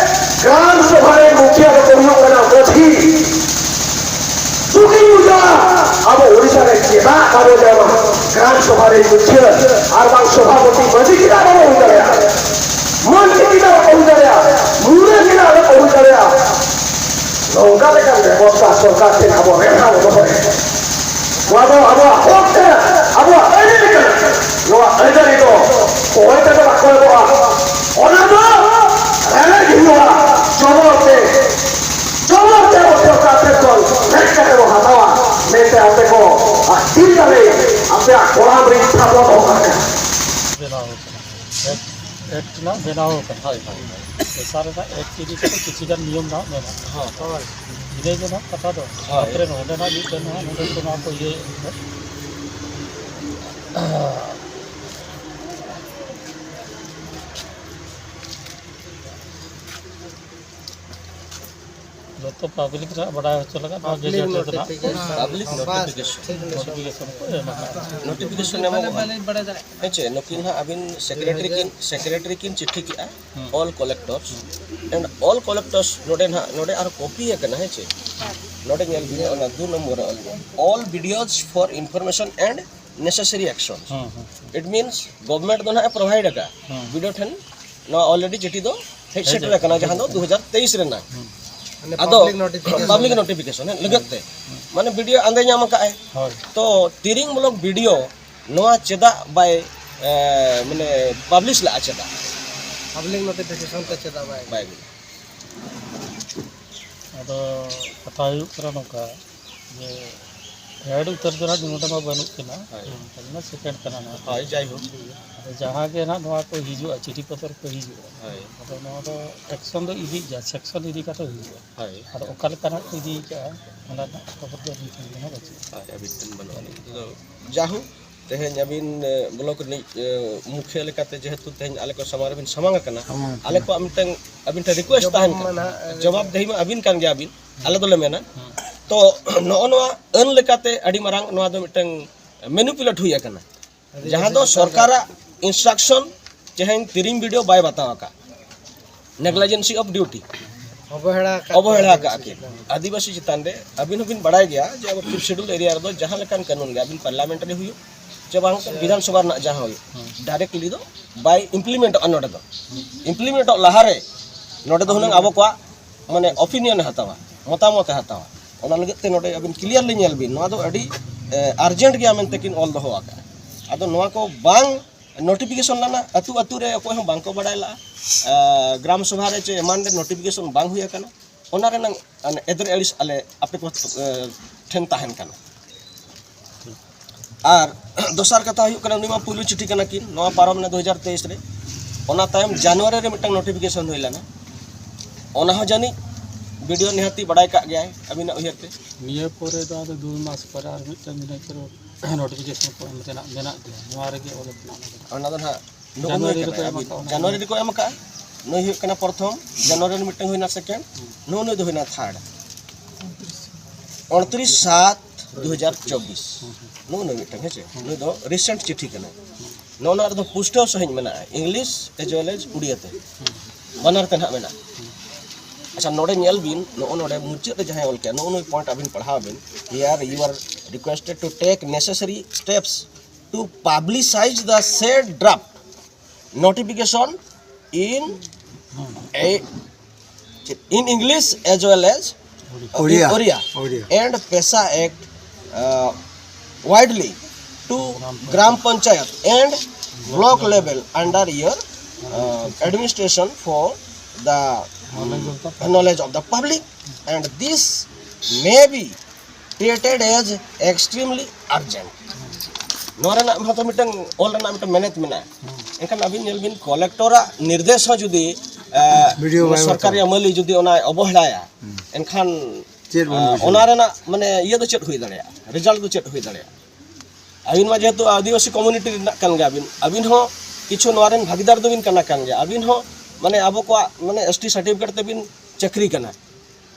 ᱜᱨᱟᱢ ᱥᱚᱵᱷᱟ ᱨᱮᱱ ᱢᱩᱠᱷᱤᱭᱟᱹ ᱫᱚᱠᱚ ᱦᱩᱭᱩᱜ ᱠᱟᱱᱟ ᱧᱟᱢᱟ᱾ ᱜᱨᱟᱢ ᱥᱚᱵᱷᱟ ᱨᱮ ᱢᱩᱠᱷᱤᱭᱟᱹ ᱟᱨ ᱵᱟᱝ ᱥᱚᱵᱷᱟᱯᱚᱛᱤ ᱢᱟᱹᱡᱷᱤ ᱪᱮᱫᱟᱜ ᱵᱟᱵᱚ ᱦᱩᱭ ᱫᱟᱲᱮᱭᱟᱜᱼᱟ? ᱢᱚᱱᱛᱨᱤ ᱪᱮᱫᱟᱜ ᱵᱟᱠᱚ ᱦᱩᱭ ᱫᱟᱲᱮᱭᱟᱜᱼᱟ? ᱢᱩᱬᱟᱹ ᱪᱮᱫᱟᱜ ᱵᱟᱠᱚ ᱦᱩᱭ ᱫᱟᱲᱮᱭᱟᱜᱼᱟ? ᱱᱚᱝᱠᱟ ᱞᱮᱠᱟᱱ ᱵᱮᱵᱚᱥᱛᱷᱟ ᱥᱚᱨᱠᱟᱨ ᱴᱷᱮᱱ ᱟᱵᱚ ᱨᱮᱦᱟ ᱵᱚ ᱫᱚᱦᱚᱭᱟ᱾ ᱱᱚᱣᱟ ᱫᱚ ᱟᱵᱚᱣᱟᱜ ᱦᱚᱠ ᱠᱟᱱᱟ, ᱟᱵᱚᱣᱟᱜ ᱟᱹᱭᱫᱟᱹᱨᱤ ᱠᱟᱱᱟ᱾ ᱱᱚᱣᱟ ᱟᱹᱭᱫᱟᱹᱨᱤ ᱫᱚ ᱚᱠᱚᱭ ᱛᱮᱫᱚ ᱵᱟᱠᱚ ᱮᱢᱚᱜᱼᱟ᱾ ᱚᱱᱟ ᱫᱚ ᱨᱮᱸᱜᱮᱡ ᱦᱩᱭᱩᱜᱼᱟ, ᱡᱚᱵᱚᱨ ᱛᱮ, ᱡᱚᱵᱚᱨ ᱛᱮ ᱟᱵᱚ ᱥᱚᱨᱠᱟᱨ ᱴᱷᱮᱱ ᱠᱷᱚᱱ ᱨᱮᱡ ᱠᱟᱛᱮ ᱵᱚ ᱦᱟᱛᱟᱣᱟ ᱢᱮᱱᱛᱮ ᱟᱯᱮ ᱠᱚ ᱟᱹᱛᱠᱤᱨ ᱫᱟᱲᱮᱭᱟᱜᱼᱟ᱾ ᱟᱯᱮᱭᱟᱜ ᱠᱚᱲᱟᱢ ᱨᱮ ᱤᱪᱪᱷᱟ ᱵᱚᱱ ᱫᱚᱦᱚ ᱠᱟᱜ ᱠᱟᱱᱟ᱾ ᱵᱮᱱᱟᱣ ᱟᱠᱟᱱᱟ, ᱮᱠᱴ, ᱮᱠᱴ ᱨᱮᱱᱟᱜ ᱵᱮᱱᱟᱣ ᱟᱠᱟᱱᱟ᱾ ᱦᱳᱭ, ᱦᱳᱭ, ᱦᱳᱭ᱾ ᱯᱮᱥᱟ ᱨᱮᱱᱟᱜ ᱮᱠᱴ ᱤᱫᱤ ᱠᱟᱛᱮ ᱠᱤᱪᱷᱩ ᱜᱟᱱ ᱱᱤᱭᱚᱢ ᱱᱟᱦᱟᱜ ᱢᱮᱱᱟᱜᱼᱟ᱾ ᱦᱳᱭ᱾ ᱤᱱᱟᱹ ᱜᱮ ᱱᱟᱦᱟᱜ ᱠᱟᱛᱷᱟ ᱫᱚ᱾ ᱦᱳᱭ᱾ ᱛᱟᱨᱯᱚᱨᱮ ᱱᱚᱰᱮ ᱱᱟᱦᱟᱜ ᱢᱤᱫᱴᱮᱱ ᱱᱟᱦᱟᱜ ᱱᱚᱰᱮ ᱠᱚ ᱱᱚᱣᱟ ᱠᱚ ᱤᱭᱟᱹᱭᱮᱫ ᱠᱟᱱᱟ᱾ ᱡᱚᱛᱚ ᱯᱟᱵᱽᱞᱤᱠ ᱨᱮᱱᱟᱜ ᱵᱟᱰᱟᱭ ᱦᱚᱪᱚ ᱞᱟᱜᱟᱫ ᱱᱚᱣᱟ ᱜᱮᱡᱮᱴ ᱨᱮᱫᱚ ᱱᱟᱦᱟᱜ ᱯᱟᱵᱽᱞᱤᱠ ᱱᱳᱴᱤᱯᱷᱤᱠᱮᱥᱚᱱ᱾ ᱱᱳᱴᱤᱯᱷᱤᱠᱮᱥᱚᱱ ᱠᱚ ᱮᱢ ᱟᱠᱟᱫᱼᱟ᱾ ᱱᱳᱴᱤᱯᱷᱤᱠᱮᱥᱚᱱ ᱮᱢᱚᱜᱚᱜᱼᱟ᱾ ᱦᱮᱸ ᱪᱮ, ᱱᱩᱠᱤᱱ ᱦᱟᱸᱜ ᱟᱹᱵᱤᱱ ᱥᱮᱠᱨᱮᱴᱟᱨᱤ ᱠᱤᱱ, ᱥᱮᱠᱨᱮᱴᱟᱨᱤ ᱠᱤᱱ ᱪᱤᱴᱷᱤ ᱠᱮᱜᱼᱟ, ᱦᱩᱸ᱾ All collectors, ᱦᱩᱸ᱾ And all collectors ᱱᱚᱰᱮ ᱱᱟᱦᱟᱜ, ᱱᱚᱰᱮ ᱟᱨ ᱠᱚᱯᱤ ᱟᱠᱟᱱᱟ, ᱦᱮᱸ ᱪᱮ? ᱱᱚᱰᱮ ᱧᱮᱞ ᱵᱤᱱ, ᱚᱱᱟ ᱫᱩ ᱱᱚᱢᱵᱚᱨ ᱨᱮ ᱚᱞ ᱢᱮᱱᱟᱜᱼᱟ, "All B D Os for information and necessary actions." ᱦᱩᱸ, ᱦᱩᱸ᱾ It means government ᱫᱚ ᱱᱟᱦᱟᱜ ᱮ ᱯᱨᱳᱵᱷᱟᱭᱤᱰ ᱟᱠᱟᱫᱼᱟ, ᱦᱩᱸ᱾ ᱵᱤ ᱰᱤ ᱳ ᱴᱷᱮᱱ ᱱᱚᱣᱟ already ᱪᱤᱴᱷᱤ ᱫᱚ ᱦᱮᱡ ᱦᱮᱡ ᱥᱮᱴᱮᱨ ᱟᱠᱟᱱᱟ, ᱦᱮᱡ ᱡᱟᱦᱟᱸ ᱫᱚ ᱟᱠᱟᱱᱟ᱾ ᱫᱩ ᱦᱟᱡᱟᱨ ᱛᱮᱭᱤᱥ ᱨᱮᱱᱟᱜ᱾ ᱦᱩᱸ᱾ ᱢᱟᱱᱮ ᱟᱫᱚ public notification᱾ Public notification, ᱦᱮᱸ, ᱞᱟᱹᱜᱤᱫ ᱛᱮ᱾ ᱦᱩᱸ᱾ ᱢᱟᱱᱮ ᱵᱤ ᱰᱤ ᱳ ᱟᱸᱫᱮ ᱧᱟᱢ ᱟᱠᱟᱫᱼᱟᱭ᱾ ᱦᱳᱭ᱾ ᱛᱚ ᱛᱤᱨᱤᱝ ᱢᱩᱞᱚᱠ ᱵᱤ ᱰᱤ ᱳ ᱱᱚᱣᱟ ᱪᱮᱫᱟᱜ ᱵᱟᱭ, ᱮ, ᱢᱟᱱᱮ ᱯᱟᱵᱽᱞᱤᱥ ᱞᱟᱜᱼᱟ ᱪᱮᱫᱟᱜ? ᱯᱟᱵᱽᱞᱤᱠ ᱱᱳᱴᱤᱯᱷᱤᱠᱮᱥᱚᱱ ᱛᱮ ᱪᱮᱫᱟᱜ ᱵᱟᱭ? ᱵᱟᱭ ᱟᱹᱜᱩ ᱞᱮᱫᱟ᱾ ᱟᱫᱚ ᱠᱟᱛᱷᱟ ᱦᱩᱭᱩᱜ ᱠᱟᱱᱟ ᱱᱚᱝᱠᱟ ᱡᱮ ᱦᱮᱰ ᱩᱛᱟᱹᱨ ᱫᱚ ᱱᱟᱦᱟᱜ ᱱᱚᱰᱮ ᱢᱟ ᱵᱟᱹᱱᱩᱜ ᱠᱤᱱᱟ᱾ ᱦᱳᱭ᱾ ᱟᱹᱞᱤᱧ ᱢᱟ ᱥᱮᱠᱮᱱᱰ ᱠᱟᱱᱟ ᱱᱟᱦᱟᱜ᱾ ᱦᱳᱭ, ᱡᱟᱭᱦᱳᱠ᱾ ᱟᱫᱚ ᱡᱟᱦᱟᱸ ᱜᱮ ᱱᱟᱦᱟᱜ ᱱᱚᱣᱟ ᱠᱚ ᱦᱤᱡᱩᱜᱼᱟ, ᱪᱤᱴᱷᱤ ᱯᱚᱛᱨᱚ ᱠᱚ ᱦᱤᱡᱩᱜᱼᱟ᱾ ᱦᱳᱭ᱾ ᱟᱫᱚ ᱱᱚᱣᱟ ᱫᱚ ᱮᱠᱥᱚᱱ ᱫᱚ ᱤᱫᱤᱜ ᱜᱮᱭᱟ, ᱥᱮᱠᱥᱚᱱ ᱤᱫᱤ ᱠᱟᱛᱮ ᱦᱩᱭᱩᱜᱼᱟ᱾ ᱦᱳᱭ᱾ ᱟᱫᱚ ᱚᱠᱟ ᱞᱮᱠᱟᱱᱟᱜ ᱠᱚ ᱤᱫᱤ ᱠᱟᱜᱼᱟ, ᱚᱱᱟ ᱨᱮᱱᱟᱜ ᱠᱷᱚᱵᱚᱨ ᱫᱚ ᱟᱹᱵᱤᱱ ᱴᱷᱮᱱ ᱜᱮ ᱱᱟᱦᱟᱜ ᱵᱟᱹᱪᱩᱜᱼᱟ᱾ ᱦᱳᱭ, ᱟᱹᱵᱤᱱ ᱴᱷᱮᱱ ᱵᱟᱹᱱᱩᱜ ᱟᱹᱱᱤᱡ᱾ ᱟᱫᱚ ᱡᱟᱦᱳᱠ, ᱛᱮᱦᱮᱧ ᱟᱹᱵᱤᱱ, ᱮ, ᱵᱞᱚᱠ ᱨᱤᱱᱤᱡ, ᱮ, ᱢᱩᱠᱷᱤᱭᱟᱹ ᱞᱮᱠᱟᱛᱮ ᱡᱮᱦᱮᱛᱩ ᱛᱮᱦᱮᱧ ᱟᱞᱮ ᱠᱚ ᱥᱟᱢᱟᱝ ᱨᱮᱵᱤᱱ ᱥᱟᱢᱟᱝ ᱟᱠᱟᱱᱟ, ᱥᱟᱢᱟᱝ ᱟᱠᱟᱱᱟ᱾ ᱟᱞᱮ ᱠᱚᱣᱟᱜ ᱢᱤᱫᱴᱟᱝ ᱟᱹᱵᱤᱱ ᱴᱷᱮᱱ ᱨᱤᱠᱩᱭᱮᱥᱴ ᱡᱚᱵᱟᱵ ᱛᱟᱦᱮᱱ ᱢᱟ ᱠᱟᱱᱟ, ᱱᱟᱦᱟᱜ, ᱮ, ᱡᱚᱵᱟᱵ ᱫᱮᱦᱤ ᱢᱟ ᱟᱹᱵᱤᱱ ᱠᱟᱱ ᱜᱮᱭᱟᱵᱤᱱ, ᱟᱞᱮ ᱫᱚᱞᱮ ᱢᱮᱱᱟ᱾ ᱦᱩᱸ᱾ ᱛᱚ ᱱᱚᱜᱼᱚ ᱱᱚᱣᱟ ᱟᱹᱱ ᱞᱮᱠᱟᱛᱮ ᱟᱹᱰᱤ ᱢᱟᱨᱟᱝ ᱱᱚᱣᱟ ᱫᱚ ᱢᱤᱫᱴᱟᱝ ᱢᱮᱱᱩᱯᱩᱞᱮᱴ ᱦᱩᱭ ᱟᱠᱟᱱᱟ, ᱟᱹᱰᱤ ᱡᱟᱦᱟᱸ ᱫᱚ ᱡᱚᱛᱷᱟᱛ ᱠᱟᱛᱷᱟ᱾ ᱥᱚᱨᱠᱟᱨᱟᱜ ᱤᱱᱥᱴᱨᱟᱠᱥᱚᱱ ᱛᱮᱦᱮᱧ ᱛᱤᱨᱤᱝ ᱵᱤ ᱰᱤ ᱳ ᱵᱟᱭ ᱵᱟᱛᱟᱣ ᱟᱠᱟᱫ, negligence of duty᱾ ᱚᱵᱚᱦᱮᱲᱟ ᱟᱠᱟᱫ ᱚᱵᱚᱦᱮᱲᱟ ᱠᱚᱣᱟ ᱟᱠᱟᱫ ᱟᱹᱫᱤᱵᱟᱹᱥᱤ ᱠᱤᱱ᱾ ᱪᱮᱛᱟᱱ ᱨᱮ᱾ ᱟᱹᱫᱤᱵᱟᱹᱥᱤ ᱪᱮᱛᱟᱱ ᱨᱮ ᱟᱹᱵᱤᱱ ᱦᱚᱸᱵᱤᱱ ᱵᱟᱲᱟᱭ ᱜᱮᱭᱟ ᱡᱮ ᱟᱵᱚ ᱯᱷᱤᱯᱛᱷ ᱥᱤᱰᱩᱞ ᱮᱨᱤᱭᱟ ᱨᱮᱫᱚ ᱡᱟᱦᱟᱸ ᱞᱮᱠᱟᱱ ᱠᱟᱹᱱᱩᱱ ᱜᱮ, ᱟᱹᱵᱤᱱ ᱯᱟᱨᱞᱟᱢᱮᱱᱴ ᱨᱮ ᱦᱩᱭᱩᱜ, ᱪᱮ ᱵᱟᱝ ᱵᱤᱫᱷᱟᱱ ᱥᱚᱵᱷᱟ ᱨᱮᱱᱟᱜ ᱡᱟᱦᱟᱸ ᱦᱩᱭᱩᱜ, ᱰᱟᱭᱨᱮᱠᱴᱞᱤ ᱫᱚ ᱵᱟᱭ ᱤᱢᱯᱞᱤᱢᱮᱱᱴᱚᱜᱼᱟ᱾ ᱱᱚᱰᱮ ᱫᱚ ᱤᱢᱯᱞᱤᱢᱮᱱᱴᱚᱜ ᱞᱟᱦᱟᱨᱮ ᱱᱚᱰᱮ ᱫᱚ ᱦᱩᱱᱟᱹᱝ ᱟᱵᱚ ᱠᱚᱣᱟᱜ ᱢᱟᱱᱮ ᱚᱯᱤᱱᱤᱭᱚᱱ ᱮ ᱦᱟᱛᱟᱣᱟ, ᱢᱚᱛᱟᱢᱚᱛ ᱮ ᱦᱟᱛᱟᱣᱟ᱾ ᱚᱱᱟ ᱞᱟᱹᱜᱤᱫ ᱛᱮ ᱱᱚᱰᱮ ᱟᱹᱵᱤᱱ ᱠᱞᱤᱭᱟᱨᱞᱤ ᱧᱮᱞ ᱵᱤᱱ, ᱱᱚᱣᱟ ᱫᱚ ᱟᱹᱰᱤ ᱟᱨᱡᱮᱱᱴ ᱜᱮᱭᱟ ᱢᱮᱱᱛᱮ ᱠᱤᱱ ᱚᱞ ᱫᱚᱦᱚ ᱟᱠᱟᱫᱼᱟ᱾ ᱟᱫᱚ ᱱᱚᱣᱟ ᱠᱚ ᱵᱟᱝ ᱱᱳᱴᱤᱯᱷᱤᱠᱮᱥᱚᱱ ᱞᱮᱱᱟ, ᱟᱹᱛᱩ ᱟᱹᱛᱩ ᱨᱮ ᱚᱠᱚᱭ ᱦᱚᱸ ᱵᱟᱝᱠᱚ ᱵᱟᱲᱟᱭ ᱞᱟᱜᱼᱟ᱾ ᱟᱸ, ᱜᱨᱟᱢ ᱥᱚᱵᱷᱟ ᱨᱮ ᱪᱮ ᱮᱢᱟᱱ ᱨᱮ ᱱᱳᱴᱤᱯᱷᱤᱠᱮᱥᱚᱱ ᱵᱟᱝ ᱦᱩᱭ ᱟᱠᱟᱱᱟ, ᱚᱱᱟ ᱨᱮᱱᱟᱝ ᱮᱫᱽᱨᱮ ᱟᱹᱲᱤᱥ ᱟᱞᱮ ᱟᱯᱮ ᱠᱚ, ᱟᱸ, ᱴᱷᱮᱱ ᱛᱟᱦᱮᱱ ᱠᱟᱱᱟ᱾ ᱟᱨ ᱫᱚᱥᱟᱨ ᱠᱟᱛᱷᱟ ᱦᱩᱭᱩᱜ ᱠᱟᱱᱟ, ᱩᱱᱤ ᱢᱟ ᱯᱩᱭᱞᱩ ᱪᱤᱴᱷᱤ ᱠᱟᱱᱟ ᱠᱤᱱ, ᱱᱚᱣᱟ ᱯᱟᱨᱚᱢ ᱮᱱᱟ ᱫᱩ ᱦᱟᱡᱟᱨ ᱛᱮᱭᱤᱥ ᱨᱮ᱾ ᱚᱱᱟ ᱛᱟᱭᱚᱢ ᱡᱟᱱᱩᱣᱟᱨᱤ ᱨᱮ ᱢᱤᱫᱴᱟᱝ ᱱᱳᱴᱤᱯᱷᱤᱠᱮᱥᱚᱱ ᱦᱩᱭ ᱞᱮᱱᱟ, ᱚᱱᱟ ᱦᱚᱸ ᱡᱟᱹᱱᱤᱡ ᱵᱤᱰᱤᱳ ᱱᱤᱦᱟᱹᱛᱤ ᱵᱟᱲᱟᱭ ᱠᱟᱜ ᱜᱮᱭᱟᱭ ᱟᱹᱵᱤᱱᱟᱜ ᱩᱭᱦᱟᱹᱨ ᱛᱮ᱾ ᱱᱤᱭᱟᱹ ᱯᱚᱨᱮ ᱫᱚ ᱟᱫᱚ ᱫᱩ ᱢᱟᱥ ᱯᱚᱨᱮ ᱟᱨ ᱢᱤᱫᱴᱟᱝ ᱤᱱᱟᱹ ᱯᱚᱨᱮ ᱱᱳᱴᱤᱯᱷᱤᱠᱮᱥᱚᱱ ᱠᱚ ᱮᱢ ᱨᱮᱱᱟᱜ ᱢᱮᱱᱟᱜ ᱜᱮᱭᱟ, ᱱᱚᱣᱟ ᱨᱮᱜᱮ ᱚᱞ ᱢᱮᱱᱟᱜᱼᱟ᱾ ᱚᱱᱟ ᱫᱚ ᱱᱟᱦᱟᱜ ᱱᱩᱜᱼᱩ ᱱᱩᱭ ᱡᱟᱱᱩᱣᱟᱨᱤ ᱨᱮᱠᱚ ᱠᱟᱱᱟᱭ, ᱮᱢ ᱟᱹᱵᱤᱱ ᱟᱠᱟᱫ, ᱚᱱᱟ ᱡᱟᱱᱩᱣᱟᱨᱤ ᱨᱮᱠᱚ ᱮᱢ ᱟᱠᱟᱫᱼᱟ, ᱱᱩᱭ ᱦᱩᱭᱩᱜ ᱠᱟᱱᱟ ᱯᱨᱚᱛᱷᱚᱢ, ᱡᱟᱱᱩᱣᱟᱨᱤ ᱨᱮ ᱢᱤᱫᱴᱟᱝ ᱦᱩᱭᱱᱟ ᱥᱮᱠᱮᱱᱰ, ᱱᱩᱜᱼᱩ ᱱᱩᱭ ᱫᱚ ᱦᱩᱭᱱᱟ ᱛᱷᱟᱨᱰ, ᱩᱱᱛᱨᱤᱥ ᱥᱟᱛ ᱫᱩ ᱦᱟᱡᱟᱨ ᱪᱚᱵᱵᱤᱥ, ᱱᱩᱜᱼᱩ ᱱᱩᱭ ᱢᱤᱫᱴᱟᱝ, ᱦᱮᱸ ᱪᱮ? ᱱᱩᱭ ᱫᱚ ᱨᱤᱥᱮᱱᱴ ᱪᱤᱴᱷᱤ ᱠᱟᱱᱟ᱾ ᱱᱚᱜᱼᱚ ᱱᱚᱣᱟ ᱨᱮᱫᱚ ᱯᱩᱥᱴᱟᱹᱣ ᱥᱟᱺᱦᱤᱡ ᱢᱮᱱᱟᱜᱼᱟ, English as well as Odia ᱛᱮ, ᱵᱟᱱᱟᱨ ᱛᱮ ᱱᱟᱦᱟᱜ ᱢᱮᱱᱟᱜᱼᱟ᱾ ᱟᱪᱪᱷᱟ, ᱱᱚᱰᱮ ᱧᱮᱞ ᱵᱤᱱ, ᱱᱚᱜᱼᱚ ᱱᱚᱰᱮ ᱢᱩᱪᱟᱹᱫ ᱨᱮ ᱡᱟᱦᱟᱸᱭ ᱚᱞ ᱠᱮᱜᱼᱟ, ᱱᱚᱜᱼᱚ ᱱᱩᱭ ᱯᱚᱭᱮᱱᱴ ᱟᱹᱵᱤᱱ ᱯᱟᱲᱦᱟᱣ ᱵᱤᱱ, "Here you are requested to take necessary steps to publicize the said draft notification in a, in English as well as in Oriya. Oriya Oriya. and PESA Act, uh, widely to Gram Panchayat and block level under your, uh, administration for the knowledge of the public, and this may be treated as extremely urgent." ᱱᱚᱣᱟ ᱨᱮᱱᱟᱜ ᱦᱚᱸᱛᱚ ᱢᱤᱫᱴᱟᱝ ᱚᱞ ᱨᱮᱱᱟᱜ ᱢᱤᱫᱴᱟᱝ ᱢᱮᱱᱮᱛ ᱢᱮᱱᱟᱜᱼᱟ᱾ ᱮᱱᱠᱷᱟᱱ ᱟᱹᱵᱤᱱ ᱧᱮᱞ ᱵᱤᱱ, ᱠᱚᱞᱮᱠᱴᱚᱨᱟᱜ ᱱᱤᱨᱫᱮᱥ ᱦᱚᱸ ᱡᱩᱫᱤ, ᱟᱸ, ᱵᱤᱰᱤᱳ ᱵᱟᱭ ᱥᱚᱨᱠᱟᱨᱤ ᱦᱟᱛᱟᱣᱟ᱾ ᱟᱹᱢᱟᱹᱞᱤ ᱡᱩᱫᱤ ᱚᱱᱟᱭ ᱚᱵᱚᱦᱮᱲᱟᱭᱟ, ᱮᱱᱠᱷᱟᱱ, ᱪᱮᱫ ᱵᱚᱱ ᱟᱸ, ᱵᱩᱡᱷᱟᱹᱣᱟ? ᱚᱱᱟ ᱨᱮᱱᱟᱜ ᱢᱟᱱᱮ ᱤᱭᱟᱹ ᱫᱚ ᱪᱮᱫ ᱦᱩᱭ ᱫᱟᱲᱮᱭᱟᱜᱼᱟ? ᱨᱮᱡᱟᱞᱴ ᱫᱚ ᱪᱮᱫ ᱦᱩᱭ ᱫᱟᱲᱮᱭᱟᱜᱼᱟ? ᱟᱹᱵᱤᱱ ᱢᱟ ᱡᱮᱦᱮᱛᱩ ᱟᱹᱫᱤᱵᱟᱹᱥᱤ ᱠᱚᱢᱩᱱᱤᱴᱤ ᱨᱮᱱᱟᱜ ᱠᱟᱱ ᱜᱮᱭᱟᱵᱤᱱ, ᱟᱹᱵᱤᱱ ᱦᱚᱸ ᱠᱤᱪᱷᱩ ᱱᱚᱣᱟ ᱨᱮᱱ ᱵᱷᱟᱜᱤᱫᱟᱨ ᱫᱚᱵᱤᱱ ᱠᱟᱱᱟ ᱠᱟᱱ ᱜᱮᱭᱟ᱾ ᱟᱹᱵᱤᱱ ᱦᱚᱸ ᱢᱟᱱᱮ ᱟᱵᱚ ᱠᱚᱣᱟᱜ ᱢᱟᱱᱮ ᱮᱥ ᱴᱤ ᱥᱟᱨᱴᱤᱯᱷᱤᱠᱮᱴ ᱛᱮᱵᱤᱱ ᱪᱟᱹᱠᱨᱤ ᱠᱟᱱᱟ᱾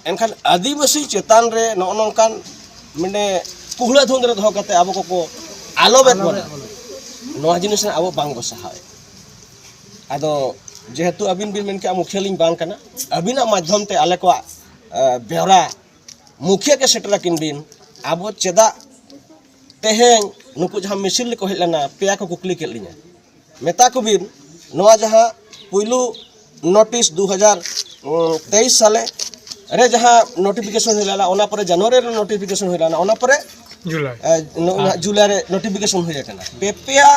ᱮᱱᱠᱷᱟᱱ ᱟᱹᱫᱤᱵᱟᱹᱥᱤ ᱪᱮᱛᱟᱱ ᱨᱮ ᱱᱚᱜᱼᱚ ᱱᱚᱝᱠᱟᱱ ᱢᱟᱱᱮ ᱠᱩᱦᱲᱟᱹ ᱫᱷᱩᱸᱫ ᱨᱮ ᱫᱚᱦᱚ ᱠᱟᱛᱮ ᱟᱵᱚ ᱠᱚᱠᱚ ᱟᱞᱚᱵᱮᱫ ᱵᱚᱱᱟ, ᱱᱚᱣᱟ ᱡᱤᱱᱤᱥ ᱨᱮ ᱟᱵᱚ ᱵᱟᱝ ᱵᱚ ᱥᱟᱦᱟᱣᱮᱫ᱾ ᱟᱫᱚ ᱡᱮᱦᱮᱛᱩ ᱟᱹᱵᱤᱱ ᱵᱤᱱ ᱢᱮᱱ ᱠᱮᱜᱼᱟ ᱢᱩᱠᱷᱤᱭᱟᱹ ᱞᱤᱧ ᱵᱟᱝ ᱠᱟᱱᱟ, ᱟᱹᱵᱤᱱᱟᱜ ᱢᱟᱫᱽᱫᱷᱚᱢ ᱛᱮ ᱟᱞᱮ ᱠᱚᱣᱟᱜ ᱮ, ᱵᱮᱣᱨᱟ ᱢᱩᱠᱷᱤᱭᱟᱹ ᱜᱮ ᱥᱮᱴᱮᱨ ᱟᱹᱠᱤᱱ ᱵᱤᱱ᱾ ᱟᱵᱚ ᱪᱮᱫᱟᱜ ᱛᱮᱦᱮᱧ ᱱᱩᱠᱩ ᱡᱟᱦᱟᱸ ᱢᱤᱥᱤᱞ ᱨᱮᱠᱚ ᱦᱮᱡ ᱞᱮᱱᱟ, ᱯᱮᱭᱟ ᱠᱚ ᱠᱩᱠᱞᱤ ᱠᱮᱫ ᱞᱤᱧᱟ, ᱢᱮᱛᱟ ᱠᱚᱵᱤᱱ ᱱᱚᱣᱟ ᱡᱟᱦᱟᱸ ᱯᱩᱭᱞᱩ ᱱᱳᱴᱤᱥ ᱫᱩ ᱦᱟᱡᱟᱨ ᱛᱮᱭᱤᱥ ᱥᱟᱞᱮ ᱨᱮ ᱡᱟᱦᱟᱸ ᱱᱳᱴᱤᱯᱷᱤᱠᱮᱥᱚᱱ ᱦᱩᱭ ᱞᱮᱱᱟ, ᱚᱱᱟ ᱯᱚᱨᱮ ᱡᱟᱱᱩᱣᱟᱨᱤ ᱨᱮ ᱱᱳᱴᱤᱯᱷᱤᱠᱮᱥᱚᱱ ᱦᱩᱭ ᱞᱮᱱᱟ, ᱚᱱᱟ ᱯᱚᱨᱮ ᱡᱩᱞᱟᱭ᱾ ᱮ, ᱱᱚᱜᱼᱚᱭ ᱱᱟᱦᱟᱜ ᱡᱩᱞᱟᱭ ᱨᱮ ᱱᱳᱴᱤᱯᱷᱤᱠᱮᱥᱚᱱ ᱦᱩᱭ ᱟᱠᱟᱱᱟ᱾ ᱯᱮ ᱯᱮᱭᱟ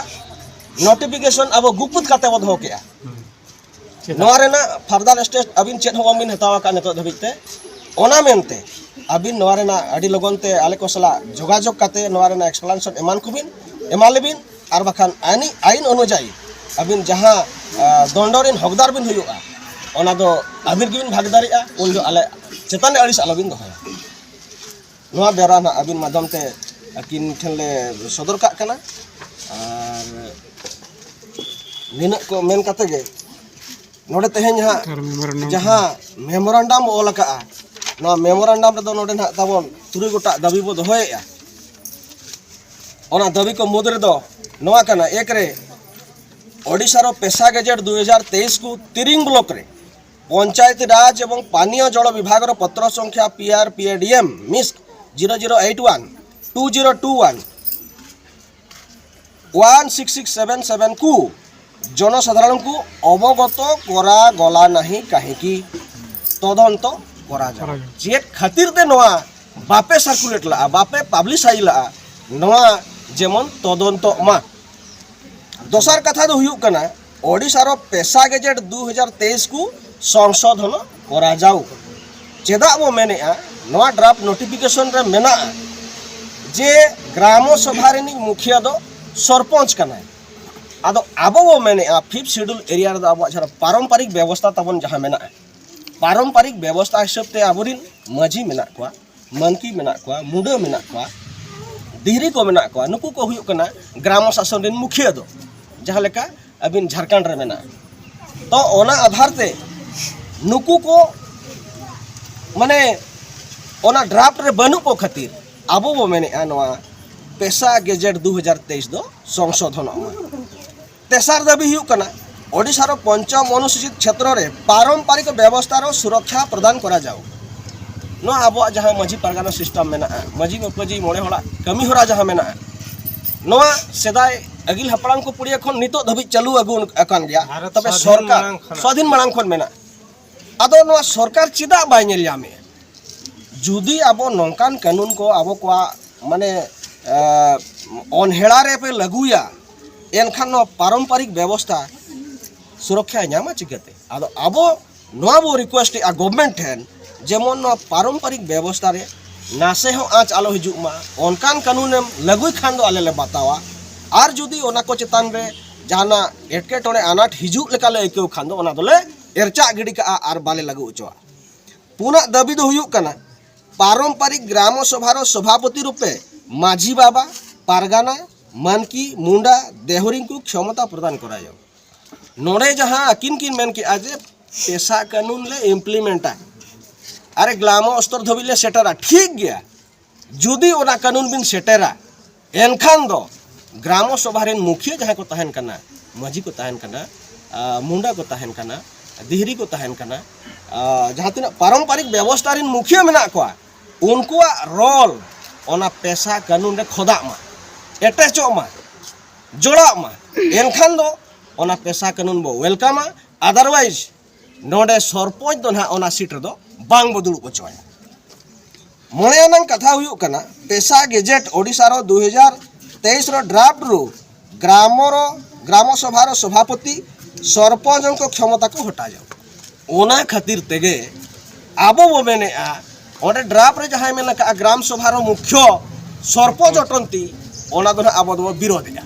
ᱱᱳᱴᱤᱯᱷᱤᱠᱮᱥᱚᱱ ᱟᱵᱚ ᱜᱩᱯᱤᱛ ᱠᱟᱛᱮ ᱵᱚ ᱫᱚᱦᱚ ᱠᱮᱜᱼᱟ᱾ ᱪᱮᱫᱟᱜ? ᱱᱚᱣᱟ ᱨᱮᱱᱟᱜ ᱯᱷᱟᱨᱫᱟᱨ ᱥᱴᱮᱯ ᱟᱹᱵᱤᱱ ᱪᱮᱫ ᱦᱚᱸ ᱵᱟᱝᱵᱤᱱ ᱦᱟᱛᱟᱣ ᱟᱠᱟᱫ ᱱᱤᱛᱚᱜ ᱫᱷᱟᱹᱵᱤᱡ ᱛᱮ᱾ ᱚᱱᱟ ᱢᱮᱱᱛᱮ ᱟᱹᱵᱤᱱ ᱱᱚᱣᱟ ᱨᱮᱱᱟᱜ ᱟᱹᱰᱤ ᱞᱚᱜᱚᱱ ᱛᱮ ᱟᱞᱮ ᱠᱚ ᱥᱟᱞᱟᱜ ᱡᱳᱜᱟᱡᱳᱜᱽ ᱠᱟᱛᱮ ᱱᱚᱣᱟ ᱨᱮᱱᱟᱜ ᱮᱠᱥᱯᱞᱟᱱᱮᱥᱚᱱ ᱮᱢᱟᱱ ᱠᱚᱵᱤᱱ ᱮᱢᱟ ᱞᱮᱵᱤᱱ, ᱟᱨ ᱵᱟᱠᱷᱟᱱ ᱟᱹᱱᱤ ᱟᱹᱭᱤᱱ ᱚᱱᱩᱡᱟᱭᱤ ᱟᱹᱵᱤᱱ ᱡᱟᱦᱟᱸ ᱟ, ᱫᱚᱱᱰᱚ ᱨᱮᱱ ᱦᱚᱠᱫᱟᱨ ᱵᱤᱱ ᱦᱩᱭᱩᱜᱼᱟ, ᱚᱱᱟ ᱫᱚ ᱟᱹᱵᱤᱱ ᱜᱮᱵᱤᱱ ᱵᱷᱟᱜᱽ ᱫᱟᱲᱮᱭᱟᱜᱼᱟ᱾ ᱩᱱ ᱫᱚ ᱟᱞᱮ ᱪᱮᱛᱟᱱ ᱨᱮ ᱟᱹᱲᱤᱥ ᱟᱞᱚᱵᱤᱱ ᱫᱚᱦᱚᱭᱟ᱾ ᱱᱚᱣᱟ ᱵᱮᱣᱨᱟ ᱱᱟᱜ ᱟᱹᱵᱤᱱ ᱢᱟᱫᱽᱫᱷᱚᱢ ᱛᱮ ᱟᱹᱠᱤᱱ ᱴᱷᱮᱱ ᱞᱮ ᱥᱚᱫᱚᱨ ᱠᱟᱜ ᱠᱟᱱᱟ᱾ ᱟᱨ ᱱᱤᱱᱟᱹᱜ ᱠᱚ ᱢᱮᱱ ᱠᱟᱛᱮ ᱜᱮ ᱱᱚᱰᱮ ᱛᱮᱦᱮᱧ ᱦᱟᱸᱜ ᱟᱨ memorandum ᱡᱟᱦᱟᱸ ᱢᱮᱢᱳᱨᱟᱱᱰᱟᱢ ᱚᱞ ᱟᱠᱟᱜᱼᱟ, ᱱᱚᱣᱟ ᱢᱮᱢᱳᱨᱟᱱᱰᱟᱢ ᱨᱮᱫᱚ ᱱᱚᱰᱮ ᱱᱟᱜ ᱛᱟᱵᱚᱱ ᱛᱩᱨᱩᱭ ᱜᱚᱴᱟᱜ ᱫᱟᱹᱵᱤ ᱵᱚ ᱫᱚᱦᱚᱭᱮᱫᱼᱟ᱾ ᱚᱱᱟ ᱫᱟᱹᱵᱤ ᱠᱚ ᱢᱩᱫᱽ ᱨᱮᱫᱚ ᱱᱚᱣᱟ ᱠᱟᱱᱟ, ᱮᱠ ᱨᱮ ᱳᱰᱤᱥᱟᱨ ᱯᱮᱥᱟ ᱜᱮᱡᱮᱴ ᱫᱩ ᱦᱟᱡᱟᱨ ᱛᱮᱭᱤᱥ ᱠᱚ ᱛᱤᱨᱤᱝ ᱵᱞᱚᱠ ᱨᱮ ᱯᱚᱧᱪᱟᱭᱮᱛ ᱨᱟᱡᱽ ᱮᱵᱚᱝ ᱯᱟᱱᱤᱭᱚ ᱡᱚᱲ ᱵᱤᱵᱷᱟᱜᱽ ᱨᱮ ᱯᱚᱛᱨᱚ ᱥᱚᱝᱠᱷᱭᱟ P R P A D M MISC zero zero eight one two zero two one one six six seven seven କୁ ଜନସାଧାରଣଙ୍କୁ ଅବଗତ କରାଗଲା ନାହିଁ କାହିଁକି? ତଦନ୍ତ କରାଯାଉ। କରାଯାଉ। ଯେ ଖାତିର ତେ ନୂଆ ବାପେ ସର୍କୁଲେଟ ଲା ବାପେ ପବ୍ଲିସାଇ ଲା ନୂଆ ଯେମନ ତଦନ୍ତ ମା। ᱫᱚᱥᱟᱨ ᱠᱟᱛᱷᱟ ᱫᱚ ᱦᱩᱭᱩᱜ ᱠᱟᱱᱟ, ᱳᱰᱤᱥᱟᱨ ᱯᱮᱥᱟ ᱜᱮᱡᱮᱴ ᱫᱩ ᱦᱟᱡᱟᱨ ᱛᱮᱭᱤᱥ ᱠᱚ ᱥᱚᱝᱥᱳᱫᱷᱚᱱ ᱠᱚᱨᱟᱣ ᱡᱟᱣ᱾ ᱪᱮᱫᱟᱜ ᱵᱚ ᱢᱮᱱᱮᱜᱼᱟ, ᱱᱚᱣᱟ ᱰᱨᱟᱯᱴ ᱱᱳᱴᱤᱯᱷᱤᱠᱮᱥᱚᱱ ᱨᱮ ᱢᱮᱱᱟᱜᱼᱟ ᱡᱮ ᱜᱨᱟᱢᱚ ᱥᱚᱵᱷᱟ ᱨᱤᱱᱤᱡ ᱢᱩᱠᱷᱤᱭᱟᱹ ᱫᱚ ᱥᱚᱨᱯᱚᱧᱪ ᱠᱟᱱᱟᱭ᱾ ᱟᱫᱚ ᱟᱵᱚ ᱵᱚ ᱢᱮᱱᱮᱜᱼᱟ, ᱯᱷᱤᱯᱛᱷ ᱥᱤᱰᱩᱞ ᱮᱨᱤᱭᱟ ᱨᱮᱫᱚ ᱟᱵᱚᱣᱟᱜ ᱡᱟᱦᱟᱸ ᱯᱟᱨᱚᱢᱯᱟᱨᱤᱠ ᱵᱮᱵᱚᱥᱛᱷᱟ ᱛᱟᱵᱚᱱ ᱡᱟᱦᱟᱸ ᱢᱮᱱᱟᱜᱼᱟ, ᱯᱟᱨᱚᱢᱯᱟᱨᱤᱠ ᱵᱮᱵᱚᱥᱛᱷᱟ ᱦᱤᱥᱟᱹᱵ ᱛᱮ ᱟᱵᱚᱨᱤᱱ ᱢᱟᱹᱡᱷᱤ ᱢᱮᱱᱟᱜ ᱠᱚᱣᱟ, ᱢᱟᱱᱠᱤ ᱢᱮᱱᱟᱜ ᱠᱚᱣᱟ, ᱢᱩᱰᱟᱹ ᱢᱮᱱᱟᱜ ᱠᱚᱣᱟ, ᱫᱤᱦᱨᱤ ᱠᱚ ᱢᱮᱱᱟᱜ ᱠᱚᱣᱟ, ᱱᱩᱠᱩ ᱠᱚ ᱦᱩᱭᱩᱜ ᱠᱟᱱᱟ ᱜᱨᱟᱢᱚ ᱥᱟᱥᱚᱱ ᱨᱤᱱ ᱢᱩᱠᱷᱤᱭᱟᱹ ᱫᱚ, ᱡᱟᱦᱟᱸ ᱞᱮᱠᱟ ᱟᱹᱵᱤᱱ ᱡᱷᱟᱲᱠᱷᱚᱸᱰ ᱨᱮ ᱢᱮᱱᱟᱜᱼᱟ᱾ ᱛᱚ ᱚᱱᱟ ᱟᱫᱷᱟᱨ ᱛᱮ ᱱᱩᱠᱩ ᱠᱚ ᱢᱟᱱᱮ ᱚᱱᱟ ᱰᱨᱟᱯᱴ ᱨᱮ ᱵᱟᱹᱱᱩᱜ ᱠᱚ ᱠᱷᱟᱹᱛᱤᱨ ᱟᱵᱚ ᱵᱚ ᱢᱮᱱᱮᱜᱼᱟ ᱱᱚᱣᱟ ᱯᱮᱥᱟ ᱜᱮᱡᱮᱴ ᱫᱩ ᱦᱟᱡᱟᱨ ᱛᱮᱭᱤᱥ ᱫᱚ ᱥᱚᱝᱥᱳᱫᱷᱚᱱᱚᱜ ᱢᱟ᱾ ᱛᱮᱥᱟᱨ ᱫᱟᱹᱵᱤ ᱦᱩᱭᱩᱜ ᱠᱟᱱᱟ, ଓଡ଼ିଶାର ପଞ୍ଚମ ଅନୁସୂଚିତ କ୍ଷେତ୍ରରେ ପାରମ୍ପରିକ ବ୍ୟବସ୍ଥାର ସୁରକ୍ଷା ପ୍ରଦାନ କରାଯାଉ। ᱱᱚᱣᱟ ᱟᱵᱚᱣᱟᱜ ᱡᱟᱦᱟᱸ ᱢᱟᱹᱡᱷᱤ ᱯᱟᱨᱜᱟᱱᱟ ᱥᱤᱥᱴᱮᱢ ᱢᱮᱱᱟᱜᱼᱟ, ᱢᱟᱹᱡᱷᱤ ᱢᱟᱹᱯᱟᱹᱡᱷᱤ ᱢᱚᱬᱮ ᱦᱚᱲᱟᱜ ᱠᱟᱹᱢᱤ ᱦᱚᱨᱟ ᱡᱟᱦᱟᱸ ᱢᱮᱱᱟᱜᱼᱟ, ᱱᱚᱣᱟ ᱥᱮᱫᱟᱭ ᱟᱹᱜᱤᱞ ᱦᱟᱯᱲᱟᱢ ᱠᱚ ᱯᱩᱲᱤᱭᱟᱹ ᱠᱷᱚᱱ ᱱᱤᱛᱚᱜ ᱫᱷᱟᱹᱵᱤᱡ ᱪᱟᱹᱞᱩ ᱟᱹᱜᱩ ᱟᱠᱟᱱ ᱜᱮᱭᱟ᱾ ᱵᱷᱟᱨᱚᱛ ᱛᱚᱵᱮ ᱥᱟᱫᱷᱤᱱ ᱥᱚᱨᱠᱟᱨ ᱢᱟᱲᱟᱝ ᱠᱷᱚᱱᱟᱜ᱾ ᱥᱟᱫᱷᱤᱱ ᱢᱟᱲᱟᱝ ᱠᱷᱚᱱ ᱢᱮᱱᱟᱜᱼᱟ᱾ ᱟᱫᱚ ᱱᱚᱣᱟ ᱥᱚᱨᱠᱟᱨ ᱪᱮᱫᱟᱜ ᱵᱟᱭ ᱧᱮᱞ ᱧᱟᱢᱮᱜᱼᱟ? ᱡᱩᱫᱤ ᱟᱵᱚ ᱱᱚᱝᱠᱟᱱ ᱠᱟᱹᱱᱩᱱ ᱠᱚ ᱟᱵᱚ ᱠᱚᱣᱟᱜ ᱢᱟᱱᱮ ᱮ, ᱚᱱᱦᱮᱲᱟ ᱨᱮᱯᱮ ᱞᱟᱹᱜᱩᱭᱟ, ᱮᱱᱠᱷᱟᱱ ᱱᱚᱣᱟ ᱯᱟᱨᱚᱢᱯᱟᱨᱤᱠ ᱵᱮᱵᱚᱥᱛᱷᱟ ᱥᱩᱨᱚᱠᱠᱷᱟᱭ ᱧᱟᱢᱟ ᱪᱤᱠᱟᱹᱛᱮ? ᱟᱫᱚ ᱟᱵᱚ ᱱᱚᱣᱟ ᱵᱚ ᱨᱤᱠᱩᱭᱮᱥᱴ ᱮᱫᱼᱟ ᱜᱚᱵᱷᱢᱮᱱᱴ ᱴᱷᱮᱱ, ᱡᱮᱢᱚᱱ ᱱᱚᱣᱟ ᱯᱟᱨᱚᱢᱯᱟᱨᱤᱠ ᱵᱮᱵᱚᱥᱛᱷᱟ ᱨᱮ ᱱᱟᱥᱮ ᱦᱚᱸ ᱟᱸᱪ ᱟᱞᱚ ᱦᱤᱡᱩᱜ ᱢᱟ, ᱚᱱᱠᱟᱱ ᱠᱟᱹᱱᱩᱱᱮᱢ ᱞᱟᱹᱜᱩᱭ ᱠᱷᱟᱱ ᱫᱚ ᱟᱞᱮ ᱞᱮ ᱵᱟᱛᱟᱣᱟ᱾ ᱟᱨ ᱡᱩᱫᱤ ᱚᱱᱟ ᱠᱚ ᱪᱮᱛᱟᱱ ᱨᱮ ᱡᱟᱦᱟᱱᱟᱜ ᱮᱴᱠᱮᱴᱚᱬᱮ ᱟᱱᱟᱴ ᱦᱤᱡᱩᱜ ᱞᱮᱠᱟ ᱞᱮ ᱟᱹᱭᱠᱟᱹᱣ ᱠᱷᱟᱱ ᱫᱚ ᱚᱱᱟ ᱫᱚᱞᱮ ᱮᱨᱪᱟᱜ ᱜᱤᱰᱤ ᱠᱟᱜᱼᱟ ᱟᱨ ᱵᱟᱞᱮ ᱞᱟᱹᱜᱩ ᱦᱚᱪᱚᱣᱟᱜᱼᱟ᱾ ᱯᱩᱱᱟᱜ ᱫᱟᱹᱵᱤ ᱫᱚ ᱦᱩᱭᱩᱜ ᱠᱟᱱᱟ, ᱯᱟᱨᱚᱢᱯᱟᱨᱤᱠ ᱜᱨᱟᱢᱚ ᱥᱚᱵᱷᱟᱨ ᱥᱚᱵᱷᱟᱯᱚᱛᱤ ᱨᱩᱯᱮ ᱢᱟᱹᱡᱷᱤ ᱵᱟᱵᱟ, ᱯᱟᱨᱜᱟᱱᱟ, ᱢᱟᱱᱠᱤ, ᱢᱩᱱᱰᱟ, ᱫᱮᱦᱩᱨᱤᱝ ᱠᱚ ᱠᱷᱚᱢᱚᱛᱟ ᱯᱨᱚᱫᱟᱱ ᱠᱚᱨᱟᱭᱟᱣ᱾ ᱱᱚᱰᱮ ᱡᱟᱦᱟᱸ ᱟᱹᱠᱤᱱ ᱠᱤᱱ ᱢᱮᱱ ᱠᱮᱜᱼᱟ ᱡᱮ ᱯᱮᱥᱟ ᱠᱟᱹᱱᱩᱱ ᱞᱮ ᱤᱢᱯᱞᱤᱢᱮᱱᱴᱟ, ᱟᱨᱮ ᱜᱨᱟᱢᱚ ᱥᱛᱚᱨ ᱫᱷᱟᱹᱵᱤᱡ ᱞᱮ ᱥᱮᱴᱮᱨᱟ, ᱴᱷᱤᱠ ᱜᱮᱭᱟ᱾ ᱡᱩᱫᱤ ᱚᱱᱟ ᱠᱟᱹᱱᱩᱱ ᱵᱤᱱ ᱥᱮᱴᱮᱨᱟ, ᱮᱱᱠᱷᱟᱱ ᱫᱚ ᱜᱨᱟᱢᱚ ᱥᱚᱵᱷᱟ ᱨᱮᱱ ᱢᱩᱠᱷᱤᱭᱟᱹ ᱡᱟᱦᱟᱸᱭ ᱠᱚ ᱛᱟᱦᱮᱱ ᱠᱟᱱᱟ, ᱢᱟᱹᱡᱷᱤ ᱠᱚ ᱛᱟᱦᱮᱱ ᱠᱟᱱᱟ, ᱟᱨ ᱢᱩᱱᱰᱟ ᱠᱚ ᱛᱟᱦᱮᱱ ᱠᱟᱱᱟ, ᱫᱤᱦᱨᱤ ᱠᱚ ᱛᱟᱦᱮᱱ ᱠᱟᱱᱟ, ᱟᱨ ᱡᱟᱦᱟᱸ ᱛᱤᱱᱟᱹᱜ ᱯᱟᱨᱚᱢᱯᱟᱨᱤᱠ ᱵᱮᱵᱚᱥᱛᱷᱟ ᱨᱮᱱ ᱢᱩᱠᱷᱤᱭᱟᱹ ᱢᱮᱱᱟᱜ ᱠᱚᱣᱟ, ᱩᱱᱠᱩᱣᱟᱜ ᱨᱳᱞ ᱚᱱᱟ ᱯᱮᱥᱟ ᱠᱟᱹᱱᱩᱱ ᱨᱮ ᱠᱷᱚᱫᱟᱜ ᱢᱟ, ᱮᱴᱮᱪᱚᱜ ᱢᱟ, ᱡᱚᱲᱟᱜ ᱢᱟ᱾ ᱮᱱᱠᱷᱟᱱ ᱫᱚ ᱚᱱᱟ ᱯᱮᱥᱟ ᱠᱟᱹᱱᱩᱱ ᱵᱚ ᱣᱮᱞᱠᱟᱢᱟ᱾ ᱟᱫᱟᱨᱣᱟᱭᱤᱡᱽ ᱱᱚᱰᱮ ᱥᱚᱨᱯᱚᱧᱪ ᱫᱚ ᱱᱟᱦᱟᱜ ᱚᱱᱟ ᱥᱤᱴ ᱨᱮᱫᱚ ᱵᱟᱝ ᱵᱚ ᱫᱩᱲᱩᱵ ᱦᱚᱪᱚᱣᱟᱭᱟ᱾ ᱢᱚᱬᱮ ᱟᱱᱟᱝ ᱠᱟᱛᱷᱟ ᱦᱩᱭᱩᱜ ᱠᱟᱱᱟ, ᱯᱮᱥᱟ ᱜᱮᱡᱮᱴ ᱳᱰᱤᱥᱟ ᱨᱮ ᱫᱩ ᱦᱟᱡᱟᱨ ᱛᱮᱭᱤᱥ ᱨᱮ ᱰᱨᱟᱯᱴ ᱨᱩ ᱜᱨᱟᱢᱚᱨ, ᱜᱨᱟᱢᱚ ᱥᱚᱵᱷᱟᱨ ᱥᱚᱵᱷᱟᱯᱚᱛᱤ, ᱥᱚᱨᱯᱚᱧᱪ ᱠᱚ ᱠᱷᱚᱢᱚᱛᱟ ᱠᱚ ᱦᱚᱴᱟ ᱡᱟᱣ᱾ ᱚᱱᱟ ᱠᱷᱟᱹᱛᱤᱨ ᱛᱮᱜᱮ ᱟᱵᱚ ᱵᱚ ᱢᱮᱱᱮᱜᱼᱟ, ᱚᱸᱰᱮ ᱰᱨᱟᱯᱴ ᱨᱮ ᱡᱟᱦᱟᱸᱭ ᱢᱮᱱ ᱟᱠᱟᱫᱼᱟ ᱜᱨᱟᱢ ᱥᱚᱵᱷᱟ ᱨᱮ ᱢᱩᱠᱷᱭᱚ ᱥᱚᱨᱯᱚᱧᱪ ᱚᱴᱚᱱᱛᱤ, ᱚᱱᱟ ᱫᱚ ᱱᱟᱦᱟᱜ ᱟᱵᱚ ᱫᱚᱵᱚ ᱵᱤᱨᱳᱫᱷᱮᱜᱼᱟ᱾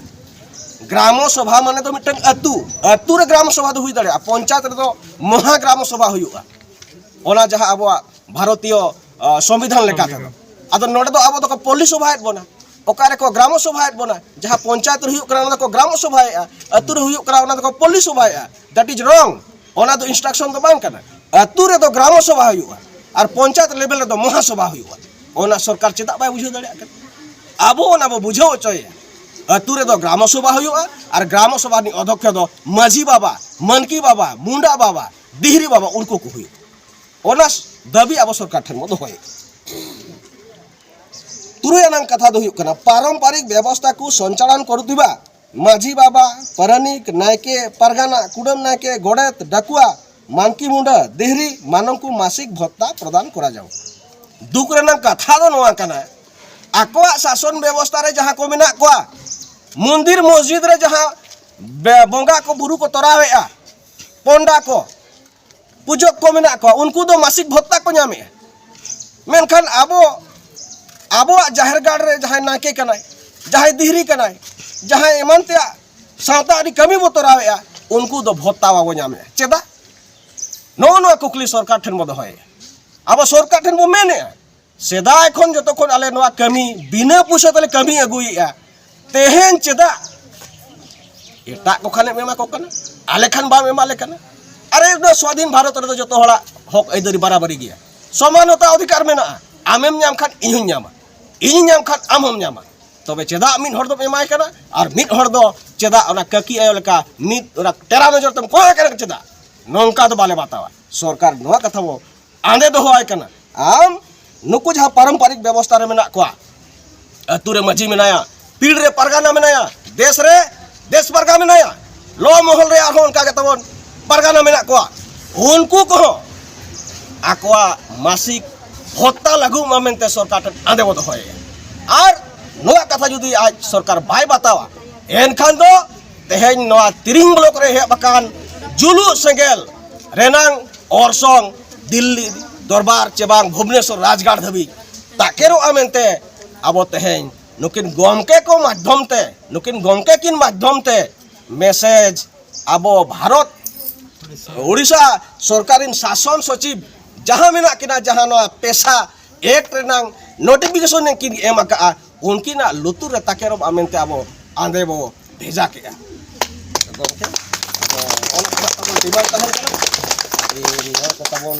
ᱜᱨᱟᱢᱚ ᱥᱚᱵᱷᱟ ᱢᱟᱱᱮ ᱫᱚ ᱢᱤᱫᱴᱟᱝ ᱟᱹᱛᱩ, ᱟᱹᱛᱩ ᱨᱮ ᱜᱨᱟᱢᱚ ᱥᱚᱵᱷᱟ ᱫᱚ ᱦᱩᱭ ᱫᱟᱲᱮᱭᱟᱜᱼᱟ, ᱯᱚᱧᱪᱟᱭᱮᱛ ᱨᱮᱫᱚ ᱢᱚᱦᱟ ᱜᱨᱟᱢᱚ ᱥᱚᱵᱷᱟ ᱦᱩᱭᱩᱜᱼᱟ᱾ ᱚᱱᱟ ᱡᱟᱦᱟᱸ ᱟᱵᱚᱣᱟᱜ ᱵᱷᱟᱨᱚᱛᱤᱭᱚ, ᱟ, ᱥᱚᱝᱵᱤᱫᱷᱟᱱ ᱞᱮᱠᱟ ᱛᱮᱫᱚ᱾ ᱟᱫᱚ ᱱᱚᱰᱮ ᱫᱚ ᱟᱵᱚ ᱫᱚᱠᱚ ᱯᱚᱞᱞᱤ ᱥᱚᱵᱷᱟᱭᱮᱫ ᱵᱚᱱᱟ᱾ ᱚᱠᱟ ᱨᱮᱠᱚ ᱜᱨᱟᱢᱚ ᱥᱚᱵᱷᱟᱭᱮᱫ ᱵᱚᱱᱟ? ᱡᱟᱦᱟᱸ ᱯᱚᱧᱪᱟᱭᱮᱛ ᱨᱮ ᱦᱩᱭᱩᱜ ᱠᱟᱱᱟ, ᱚᱱᱟ ᱫᱚᱠᱚ ᱜᱨᱟᱢᱚ ᱥᱚᱵᱷᱟᱭᱮᱫᱼᱟ᱾ ᱟᱹᱛᱩ ᱨᱮ ᱦᱩᱭᱩᱜ ᱠᱟᱱᱟ, ᱚᱱᱟ ᱫᱚᱠᱚ ᱯᱚᱞᱞᱤ ᱥᱚᱵᱷᱟᱭᱮᱫᱼᱟ᱾ That is wrong. ᱚᱱᱟ ᱫᱚ ᱤᱱᱥᱴᱨᱟᱠᱥᱚᱱ ᱫᱚ ᱵᱟᱝ ᱠᱟᱱᱟ᱾ ᱟᱹᱛᱩ ᱨᱮᱫᱚ ᱜᱨᱟᱢᱚ ᱥᱚᱵᱷᱟ ᱦᱩᱭᱩᱜᱼᱟ ᱟᱨ ᱯᱚᱧᱪᱟᱭᱮᱛ ᱞᱮᱵᱮᱞ ᱨᱮᱫᱚ ᱢᱚᱦᱟ ᱥᱚᱵᱷᱟ ᱦᱩᱭᱩᱜᱼᱟ᱾ ᱚᱱᱟ ᱥᱚᱨᱠᱟᱨ ᱪᱮᱫᱟᱜ ᱵᱟᱭ ᱵᱩᱡᱷᱟᱹᱣ ᱫᱟᱲᱮᱭᱟᱜ ᱠᱟᱱᱟ? ᱟᱵᱚ ᱚᱱᱟ ᱵᱚ ᱵᱩᱡᱷᱟᱹᱣ ᱦᱚᱪᱚᱭᱮᱭᱟ᱾ ᱟᱹᱛᱩ ᱨᱮᱫᱚ ᱜᱨᱟᱢᱚ ᱥᱚᱵᱷᱟ ᱦᱩᱭᱩᱜᱼᱟ, ᱟᱨ ᱜᱨᱟᱢᱚ ᱥᱚᱵᱷᱟ ᱨᱤᱱᱤᱡ ᱚᱫᱷᱚᱠᱷᱭᱚ ᱫᱚ ᱢᱟᱹᱡᱷᱤ ᱵᱟᱵᱟ, ᱢᱟᱹᱱᱠᱤ ᱵᱟᱵᱟ, ᱢᱩᱸᱰᱟ ᱵᱟᱵᱟ, ᱫᱤᱦᱨᱤ ᱵᱟᱵᱟ, ᱩᱱᱠᱩ ᱠᱚ ᱦᱩᱭᱩᱜᱼᱟ᱾ ᱚᱱᱟ ᱫᱟᱹᱵᱤ ᱟᱵᱚ ᱥᱚᱨᱠᱟᱨ ᱴᱷᱮᱱ ᱵᱚ ᱫᱚᱦᱚᱭᱮᱫᱼᱟ᱾ ᱛᱩᱨᱩᱭ ᱟᱱᱟᱝ ᱠᱟᱛᱷᱟ ᱫᱚ ᱦᱩᱭᱩᱜ ᱠᱟᱱᱟ, ᱯᱟᱨᱚᱢᱯᱟᱨᱤᱠ ᱵᱮᱵᱚᱥᱛᱷᱟ ᱠᱚ ᱥᱚᱧᱪᱟᱞᱚᱱ ᱠᱚᱨᱩᱛᱤᱵᱟ ᱢᱟᱹᱡᱷᱤ ᱵᱟᱵᱟ, ᱯᱟᱨᱟᱱᱤᱠ, ᱱᱟᱭᱠᱮ, ᱯᱟᱨᱜᱟᱱᱟ, ᱠᱩᱰᱟᱹᱢ ᱱᱟᱭᱠᱮ, ᱜᱚᱰᱮᱛ, ᱰᱟᱠᱩᱣᱟ, ᱢᱟᱱᱠᱤ ᱢᱩᱸᱰᱟ, ᱫᱤᱦᱨᱤ, ᱢᱟᱱᱚᱝ ᱠᱚ ᱢᱟᱥᱤᱠ ᱵᱷᱚᱛᱛᱟ ᱯᱨᱚᱫᱟᱱ ᱠᱚᱨᱟ ᱡᱟᱣ᱾ ᱫᱩᱠ ᱨᱮᱱᱟᱜ ᱠᱟᱛᱷᱟ ᱫᱚ ᱱᱚᱣᱟ ᱠᱟᱱᱟ, ᱟᱠᱚᱣᱟᱜ ᱥᱟᱥᱚᱱ ᱵᱮᱵᱚᱥᱛᱷᱟ ᱨᱮ ᱡᱟᱦᱟᱸ ᱠᱚ ᱢᱮᱱᱟᱜ ᱠᱚᱣᱟ, ᱢᱚᱱᱫᱤᱨ ᱢᱚᱥᱡᱤᱫ ᱨᱮ ᱡᱟᱦᱟᱸ ᱵᱮ-, ᱵᱚᱸᱜᱟ ᱠᱚ ᱵᱩᱨᱩ ᱠᱚ ᱛᱚᱨᱟᱣᱮᱫᱼᱟ, ᱯᱚᱱᱰᱟ ᱠᱚ, ᱯᱩᱡᱟᱹ ᱠᱚ ᱢᱮᱱᱟᱜ ᱠᱚᱣᱟ, ᱩᱱᱠᱩ ᱫᱚ ᱢᱟᱥᱤᱠ ᱵᱷᱚᱛᱛᱟ ᱠᱚ ᱧᱟᱢᱮᱫᱼᱟ᱾ ᱢᱮᱱᱠᱷᱟᱱ ᱟᱵᱚ, ᱟᱵᱚᱣᱟᱜ ᱡᱟᱦᱮᱨ ᱜᱟᱲ ᱨᱮ ᱡᱟᱦᱟᱸᱭ ᱱᱟᱭᱠᱮ ᱠᱟᱱᱟᱭ, ᱡᱟᱦᱟᱸᱭ ᱫᱤᱦᱨᱤ ᱠᱟᱱᱟᱭ, ᱡᱟᱦᱟᱸᱭ ᱮᱢᱟᱱ ᱛᱮᱭᱟᱜ ᱥᱟᱶᱛᱟ ᱟᱹᱨᱤ ᱠᱟᱹᱢᱤ ᱵᱚ ᱛᱚᱨᱟᱣᱮᱫᱼᱟ, ᱩᱱᱠᱩ ᱫᱚ ᱵᱷᱚᱛᱛᱟ ᱵᱟᱵᱚ ᱧᱟᱢᱮᱫᱼᱟ᱾ ᱪᱮᱫᱟᱜ? ᱱᱚᱜᱼᱚ ᱱᱚᱣᱟ ᱠᱩᱠᱞᱤ ᱥᱚᱨᱠᱟᱨ ᱴᱷᱮᱱ ᱵᱚ ᱫᱚᱦᱚᱭᱮᱫᱼᱟ᱾ ᱟᱵᱚ ᱥᱚᱨᱠᱟᱨ ᱴᱷᱮᱱ ᱵᱚ ᱢᱮᱱᱮᱫᱼᱟ, ᱥᱮᱫᱟᱭ ᱠᱷᱚᱱ ᱡᱚᱛᱚ ᱠᱷᱚᱱ ᱟᱞᱮ ᱱᱚᱣᱟ ᱠᱟᱹᱢᱤ ᱵᱤᱱᱟᱹ ᱯᱩᱭᱥᱟᱹ ᱛᱮᱞᱮ ᱠᱟᱹᱢᱤ ᱟᱹᱜᱩᱭᱮᱫᱼᱟ, ᱛᱮᱦᱮᱧ ᱪᱮᱫᱟᱜ ᱮᱴᱟᱜ ᱠᱚ ᱠᱷᱟᱱᱮᱢ ᱮᱢᱟ ᱠᱚ ᱠᱟᱱᱟ, ᱟᱞᱮ ᱠᱷᱟᱱ ᱵᱟᱢ ᱮᱢᱟ ᱞᱮ ᱠᱟᱱᱟ? ᱟᱨᱮ, ᱱᱚᱣᱟ ᱥᱣᱟᱫᱷᱤᱱ ᱵᱷᱟᱨᱚᱛ ᱨᱮᱫᱚ ᱡᱚᱛᱚ ᱦᱚᱲᱟᱜ ᱦᱚᱠ ᱟᱹᱭᱫᱟᱹᱨᱤ ᱵᱟᱨᱟᱵᱟᱨᱤ ᱜᱮᱭᱟ, ᱥᱚᱢᱟᱱᱚᱛᱟ ᱚᱫᱷᱤᱠᱟᱨ ᱢᱮᱱᱟᱜᱼᱟ᱾ ᱟᱢᱮᱢ ᱧᱟᱢ ᱠᱷᱟᱱ ᱤᱧ ᱦᱚᱸᱧ ᱧᱟᱢᱟ, ᱤᱧᱤᱧ ᱧᱟᱢ ᱠᱷᱟᱱ ᱟᱢ ᱦᱚᱸᱢ ᱧᱟᱢᱟ᱾ ᱛᱚᱵᱮ ᱪᱮᱫᱟᱜ ᱢᱤᱫ ᱦᱚᱲ ᱫᱚᱢ ᱮᱢᱟᱭ ᱠᱟᱱᱟ ᱟᱨ ᱢᱤᱫ ᱦᱚᱲ ᱫᱚ ᱪᱮᱫᱟᱜ ᱚᱱᱟ ᱠᱟᱹᱠᱤ ᱟᱭᱳ ᱞᱮᱠᱟ ᱢᱤᱫ ᱚᱱᱟ ᱴᱮᱨᱟ ᱱᱚᱡᱚᱨ ᱛᱮᱢ ᱠᱚᱭᱚᱜ ᱠᱟᱱᱟ? ᱪᱮᱫᱟᱜ? ᱱᱚᱝᱠᱟ ᱫᱚ ᱵᱟᱞᱮ ᱵᱟᱛᱟᱣᱟ᱾ ᱥᱚᱨᱠᱟᱨ ᱱᱚᱣᱟ ᱠᱟᱛᱷᱟ ᱵᱚ ᱟᱸᱫᱮ ᱫᱚᱦᱚ ᱟᱭ ᱠᱟᱱᱟ᱾ ᱟᱢ ᱱᱩᱠᱩ ᱡᱟᱦᱟᱸ ᱯᱟᱨᱚᱢᱯᱟᱨᱤᱠ ᱵᱮᱵᱚᱥᱛᱷᱟ ᱨᱮ ᱢᱮᱱᱟᱜ ᱠᱚᱣᱟ, ᱟᱹᱛᱩ ᱨᱮ ᱢᱟᱹᱡᱷᱤ ᱢᱮᱱᱟᱭᱟ, ᱯᱤᱲ ᱨᱮ ᱯᱟᱨᱜᱟᱱᱟ ᱢᱮᱱᱟᱭᱟ, ᱫᱮᱥ ᱨᱮ ᱫᱮᱥ ᱯᱟᱨᱜᱟᱱᱟ ᱢᱮᱱᱟᱭᱟ, ᱞᱚ ᱢᱚᱦᱚᱞ ᱨᱮ ᱟᱨᱦᱚᱸ ᱚᱱᱠᱟ ᱜᱮ ᱛᱟᱵᱚᱱ ᱯᱟᱨᱜᱟᱱᱟ ᱢᱮᱱᱟᱜ ᱠᱚᱣᱟ᱾ ᱩᱱᱠᱩ ᱠᱚᱦᱚᱸ ᱟᱠᱚᱣᱟᱜ ᱢᱟᱥᱤᱠ ᱵᱷᱚᱛᱛᱟ ᱞᱟᱹᱜᱩᱜ ᱢᱟ ᱢᱮᱱᱛᱮ ᱥᱚᱨᱠᱟᱨ ᱴᱷᱮᱱ ᱟᱸᱫᱮ ᱵᱚ ᱫᱚᱦᱚᱭᱮᱫᱼᱟ᱾ ᱟᱨ ᱱᱚᱣᱟ ᱠᱟᱛᱷᱟ ᱡᱩᱫᱤ ᱟᱡ ᱥᱚᱨᱠᱟᱨ ᱵᱟᱭ ᱵᱟᱛᱟᱣᱟ, ᱮᱱᱠᱷᱟᱱ ᱫᱚ ᱛᱮᱦᱮᱧ ᱱᱚᱣᱟ ᱛᱤᱨᱤᱝ ᱵᱞᱚᱠ ᱨᱮ ᱮᱦᱚᱵ ᱟᱠᱟᱱ ᱡᱩᱞᱩᱜ ᱥᱮᱸᱜᱮᱞ ᱨᱮᱱᱟᱝ ᱚᱨᱥᱚᱝ ᱫᱤᱞᱞᱤ ᱫᱚᱨᱵᱟᱨ ᱪᱮ ᱵᱟᱝ ᱵᱷᱩᱵᱽᱱᱮᱥᱚᱨ ᱨᱟᱡᱽᱜᱟᱲ ᱫᱷᱟᱹᱵᱤᱡ ᱛᱟᱠᱮᱨᱚᱜᱼᱟ ᱢᱮᱱᱛᱮ ᱟᱵᱚ ᱛᱮᱦᱮᱧ ᱱᱩᱠᱤᱱ ᱜᱚᱢᱠᱮ ᱠᱚ ᱢᱟᱫᱽᱫᱷᱚᱢ ᱛᱮ, ᱱᱩᱠᱤᱱ ᱜᱚᱢᱠᱮ ᱠᱤᱱ ᱢᱟᱫᱽᱫᱷᱚᱢ ᱛᱮ ᱢᱮᱥᱮᱡᱽ ᱟᱵᱚ ᱵᱷᱟᱨᱚᱛ, ᱳᱰᱤᱥᱟ ᱥᱚᱨᱠᱟᱨ ᱨᱤᱱ ᱥᱟᱥᱚᱱ ᱥᱚᱪᱤᱵᱽ ᱡᱟᱦᱟᱸ ᱢᱮᱱᱟᱜ ᱠᱤᱱᱟ, ᱡᱟᱦᱟᱸ ᱱᱚᱣᱟ ᱯᱮᱥᱟ ᱮᱠᱴ ᱨᱮᱱᱟᱝ ᱱᱳᱴᱤᱯᱷᱤᱠᱮᱥᱚᱱ ᱠᱤᱱ ᱮᱢ ᱟᱠᱟᱫᱼᱟ, ᱩᱱᱠᱤᱱᱟᱜ ᱞᱩᱛᱩᱨ ᱨᱮ ᱛᱟᱠᱮᱨᱚᱜᱼᱟ ᱢᱮᱱᱛᱮ ᱟᱵᱚ ᱟᱸᱫᱮ ᱵᱚ ᱵᱷᱮᱡᱟ ᱠᱮᱜᱼᱟ᱾ ᱜᱚᱢᱠᱮ, ᱟᱫᱚ ᱚᱱᱟ ᱠᱚ ᱦᱟᱸᱜ ᱛᱟᱵᱚᱱ ᱰᱤᱢᱟᱱᱰ ᱛᱟᱦᱮᱱ ᱠᱟᱱᱟ᱾ ᱱᱚᱣᱟ ᱠᱚ ᱛᱟᱵᱚᱱ